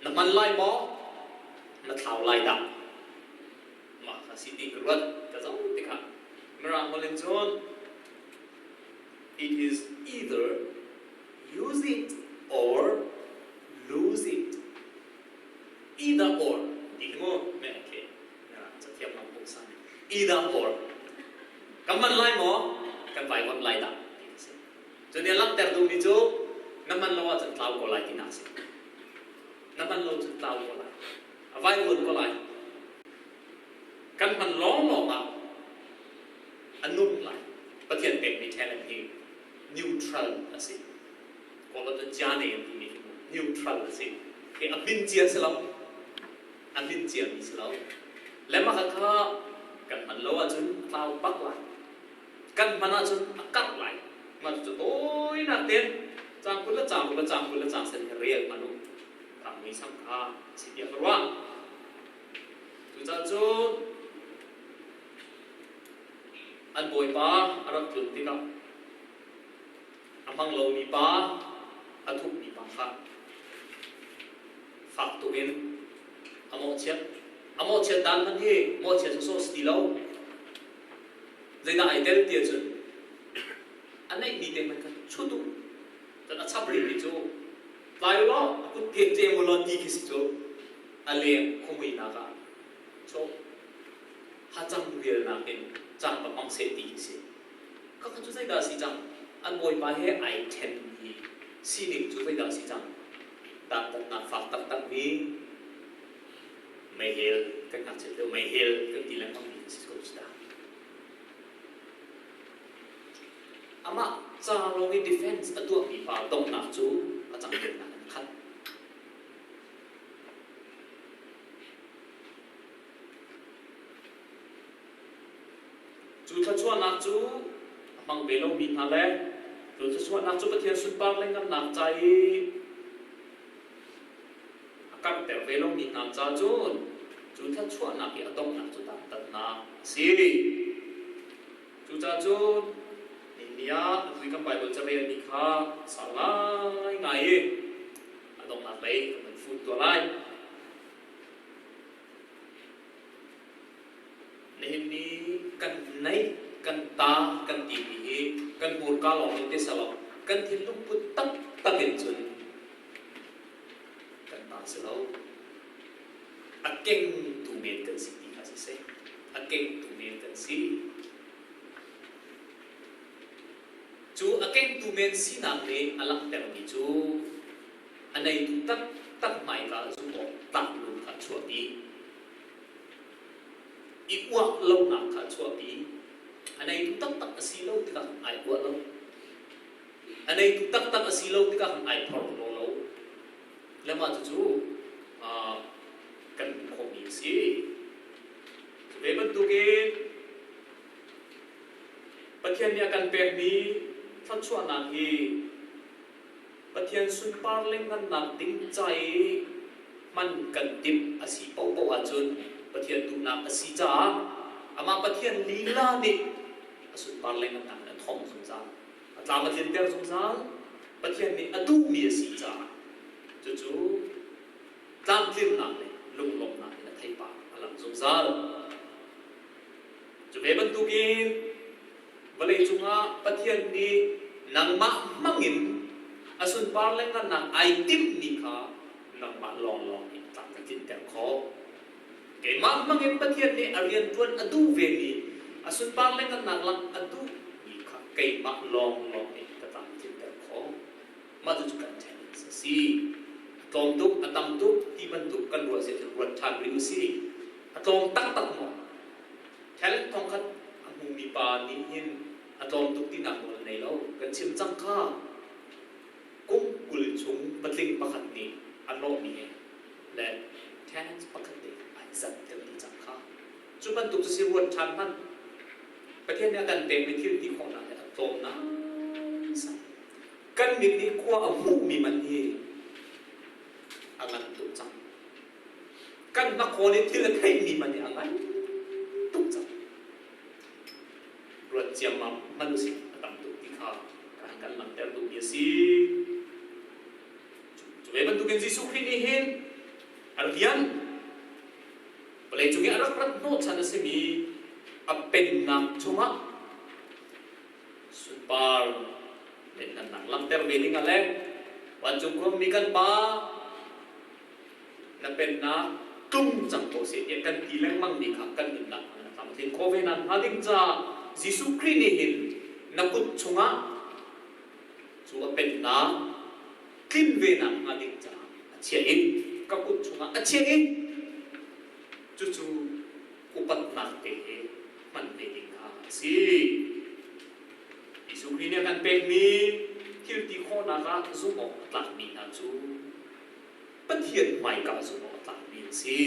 Na hman lai maw? Na thlau lai dah? Mah kha si ti ka ruat ka zoh tikah Mirang holh in cun it is either use it or lose it. Either or ti hi mu me okay. Cathiam lam pungsan. Either or. Kan man lai maw? Kan vaivuan lai dah? Ti a si. Cu nih a langhter duhmi cu na man lo ahcun tlau ko lai tinak a si. Na man lo cun tlau ko lai. A vaivuan ko lai. Kan hman lawnglawng ah a nung lai. Pathian pekmi talent hi neutral a si. Kawl ah cun jane an timi hi neutral a si. Hi a min cia si lo. A min ciami si lo. Le mah kha kan hman lo ahcun a tlau bak lai. Kan hman ahcun a karh lai. Mah cu tawinak tein caang 20 le caang 20 le caang 20 le caang sen hi rel hmanh u. Ka muisam kha si tiah ka ruah. Cucaah cun an bawipa a rak tlun tikah a hmang lomi pa, a thupmi pa kha fak tuk in a mawhchiat. A mawhchiat dan hmanh hi mawhchiat sawsawh si ti lo. Zeidah ai tel ti ahcun a neihmi te hmanh kha chut u. Cun a chap rihmi cu tlai u law a kut pek cem u law ti khi si cu a leng khuamuinak ah chaw hacang rialnak in cang va hmang seh ti khi si. Khakha cu zeidah a si cang? An bawipa he ai ṭhenmi sining cu zeidah a si cang? Dantatnak fak taktakmi meihel kan ngakchiat lio meihel kan ti lengmangmi kan si ko cu ta. Amah ca lawng i defense a tuahmi pa donghnak cu a cangketnak in khat. Cu thluachuahnak cu a hmang ve lomi hna le cu thluachuahnak cu Pathian sunpar le ngannak ca i a karhter ve lomi hna ca cun cu thluachuahnak i a donghnak cu dantatnak a si. Cucaah cun nihin ni ah atu i kan Baibal carelmi kha sau ngaingai i a donghnak lei kan van fun tuah lai. Nihin ni kan neih, kan ta kan timi hi kan hmurka lawng in ti selaw kan thinlung put taktak in cun kan ta si lo. A kengtu men kan si ti kha siseh. A kengtu men kan si. Cu a kengtu men sinak nih a langhtermi cu a neitu taktak hmaika zumh awk tlak lung kha a chuahpi. I uah lonak kha a chuahpi. A neitu taktak a si lo tikah ai uah lo. A neitu taktak a si lo tikah ai phorhlaw lo. Le mah cucu kan hmuh khawhmi a si. Cu ve bantukin Pathian nih a kan pekmi thluachuahnak hi Pathian sunpar le ngannak ding ca i hman kan timh a si paohpaoh ahcun Pathian duhnak a si caah amah Pathian lila nih a sunpar le ngannak in a thawng zungzal. A tlam a tlinter zungzal. Pathian nih a duhmi a si caah cucu tlamtlinnak le lunglawmhnak in a theipar a lang zungzal. Cu ve bantukin vawlei cungah Pathian nih nangmah hmangin a sunpar le ngannak ai timhmi kha nangmah lawnglawng nih tlam na tlinter khawh. Keimah hmangin Pathian nih a rianṭuan a duh vemi a sunpar le ngannak lang a duhmi kha keimah lawnglawng nih ka tlam tlinter khawh. Mah cucu kan talents a si. A tlawm tuk, a tam tuk ti bantuk kan ruah si ahcun ruat ṭhan rih u sih. A tlawm taktak maw? Talent thongkhat a hmumi pa nih hin a tlawm tuk tinak nawl a nei lo. Kan chim cang kha. Kum 20 chung patling pakhat nih a hlawhmi he le talent pakhat te ai zat kan ti cang kha. Cu bantuk cu si ruat ṭhan hmanh. Pathian nih a kan pekmi thil ti khawhnak hi a tlawm naisai. Kan mit nih khua a hmuhmi man hi a ngan tuk cang. Kan hnakhaw nih thil a theihmi man hi a ngan tuk cang. Ruat ciammam hmanh usih a tam tuk ti kha kan langhter duhmi a si. Cu ve bantukin Jesuh Khrih nih hin a rian Vawleicung i a rak rat hnawhchan a simi a pennak chungah sunpar lianhngannak langhter ve dingah le vancung khuami kan Pa na pennak tlung cang ko seh tiah kan ti lengmang mi kha kan nunnak a tlamtlin khawh ve nakhnga ding caah Jesuh Khrih nih hin na kut chungah cu a pennak tlin ve nakhnga ding caah a chiah i ka kut chungah a chiah i cucu upatnak te he hman ve ding kha a si. Jesuh Khrih nih a kan pekmi thil ti khawhnak ah zumh awk a tlakmi hna cu Pathian hmaika zumh awk a tlakmi an si.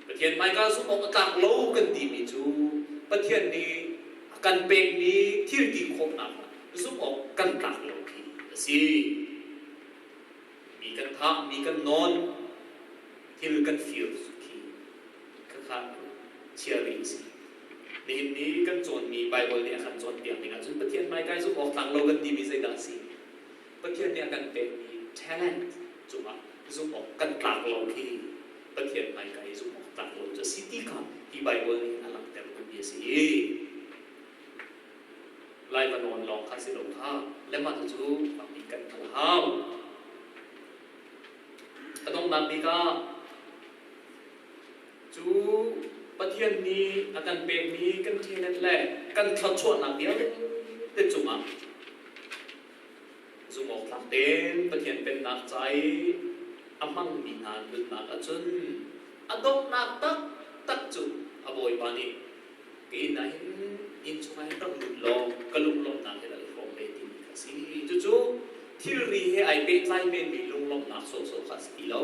Pathian hmaika zumh awk a tlak lo kan timi cu Pathian nih a kan pekmi thil ti khawhnak ah zumh awk kan tlak lo khi a si. Mi kan thah, mi kan nawn, thil kan fir khi khakha chia rih a si. Nihin ni kan cawnmi Baibal nih a kan cawnpiak ning ahcun Pathian hmaikai zumh awk tlak lo kan timi zeidah a si? Pathian nih a kan pekmi talent cungah zumh awk kan tlak lo khi Pathian hmaika i zumh awk tlak lo cu a si ti kha hi Baibal nih a langhter duhmi a si. Lai va nawn lawng kha si lo kha le mah cu fakpi kan hngalh hau. A donghnak bik ah cu Pathian nih a kan pekmi kan talent le kan thluachuahnak vialte cungah Zumhawktlak tein Pathian Pennak ca i a hmangmi hna nunnak ahcun a donghnak taktak cu a Bawipa nih ka inn ah hin inn chungah hin rak lut law ka lunglawmhnak he rak i hrawm ve timi kha a si. Cucu thilri he ai pehtlai menmi lunglawmhnak sawhsawh kha a si ti lo.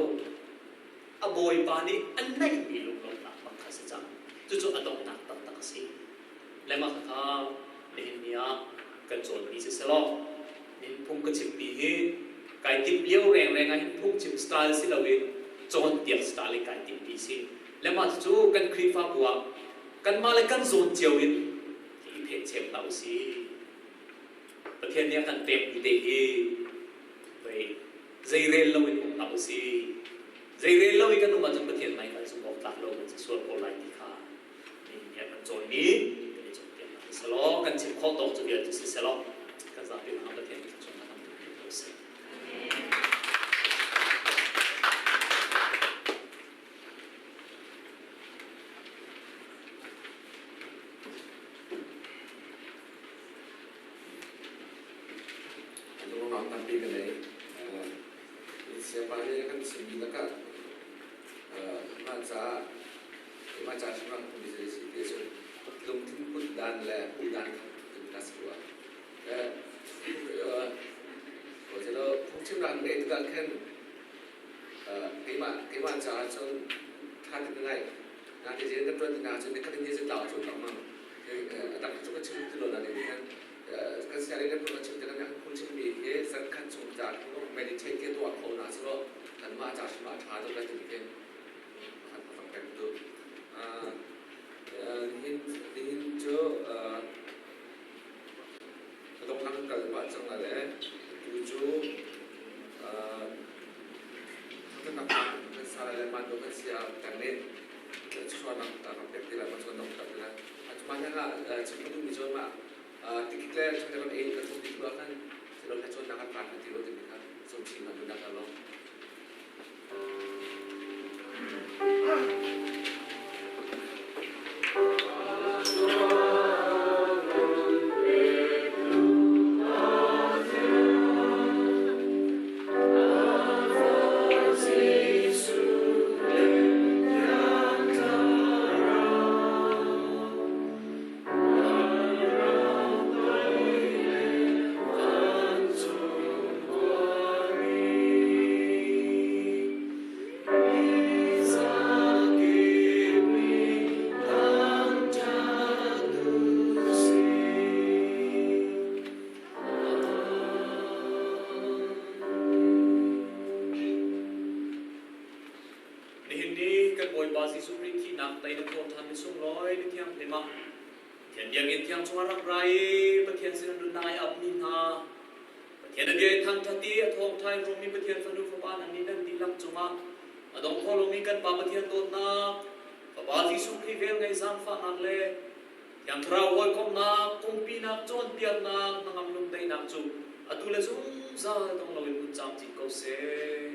A Bawipa nih a neihmi lunglawmhnak bak kha a si cang. Cucu a donghnak taktak a si. Le mah kha nihin ni ah kan cawnmi si selaw nihin phung ka chimmi hi kai timh lio rengreng ah hin phungchim style si loin cawnpiak style in kai timhmi si. Le mah cucu kan Khrihfabu ah kanmah le kan zawn cio in i phenchem hlah usih. Pathian nih a kan pekmi te hi pei zeirel loin um hlah usih. Zeirel lo i kan um ahcun Pathian hmai kan zumh awk tlak lo kan si sual ko lai ti kha nihin ni ah kan cawnmi kan i cawnpiaknak si selaw kan chim khawh tawk cu vial cu si selaw kan zapi hna Pathian thluachuahnak kan tuah ko seh. Lungruang tampi ka nei. Siapa nih kan chimmi lakah mah caah mah ca hrim ah mi zei si ti cun lungthin put dan le hmuh dan kha tin si rua. Phungchimnak ngeih tikah khin keimah keimah caah cun ṭha tein ngaih. Natein kan ṭuan ti ahcun nikhat in ni cu tlau cu lengmang. A dang cu ka chim ti lo nain khan kan sianginn kan tuah chim tikah kan phungchimmi hi zarhkhat chung ca meditate ke tuah kho na selaw kanmah ca hrim ah ṭha deuh lai timi khi pakhat ka pek duh. Nihin nihin cu ka donghnak kan kal pah cang la le tu cu kan kan sa le man do kan sia tang nih chuanak kan pek ti la ma chuan dong tak ti la Mah hlan ah chim ka duhmi cu mah tikik le chungte kan ei kan thawk ti tu ah khan silon he cawnnak kan phan ti lo timi kha sawm chin hna duhnak a lo. Jesuh Khrih thihnak tei na thawhṭhan ni sunglawi ni thianghlim ah Pathian biakinn thiang chungah rak ra i Pathian sin nunnak ai apmi hna Pathian a bia i thangṭhat i a thawngṭha in rummi Pathian fanu fapa nan nih nan dihlak cungah a dong kho lomi kan Pa Pathian dawtnak Fapa Jesuh Khrih velngeih zaangfahnak le Thiang Thlarau hawikomhnak, pumpinak, cawnpiaknak, hnangam lungdaihnak cu atu le zungzal dong loin hun camcin ko seh.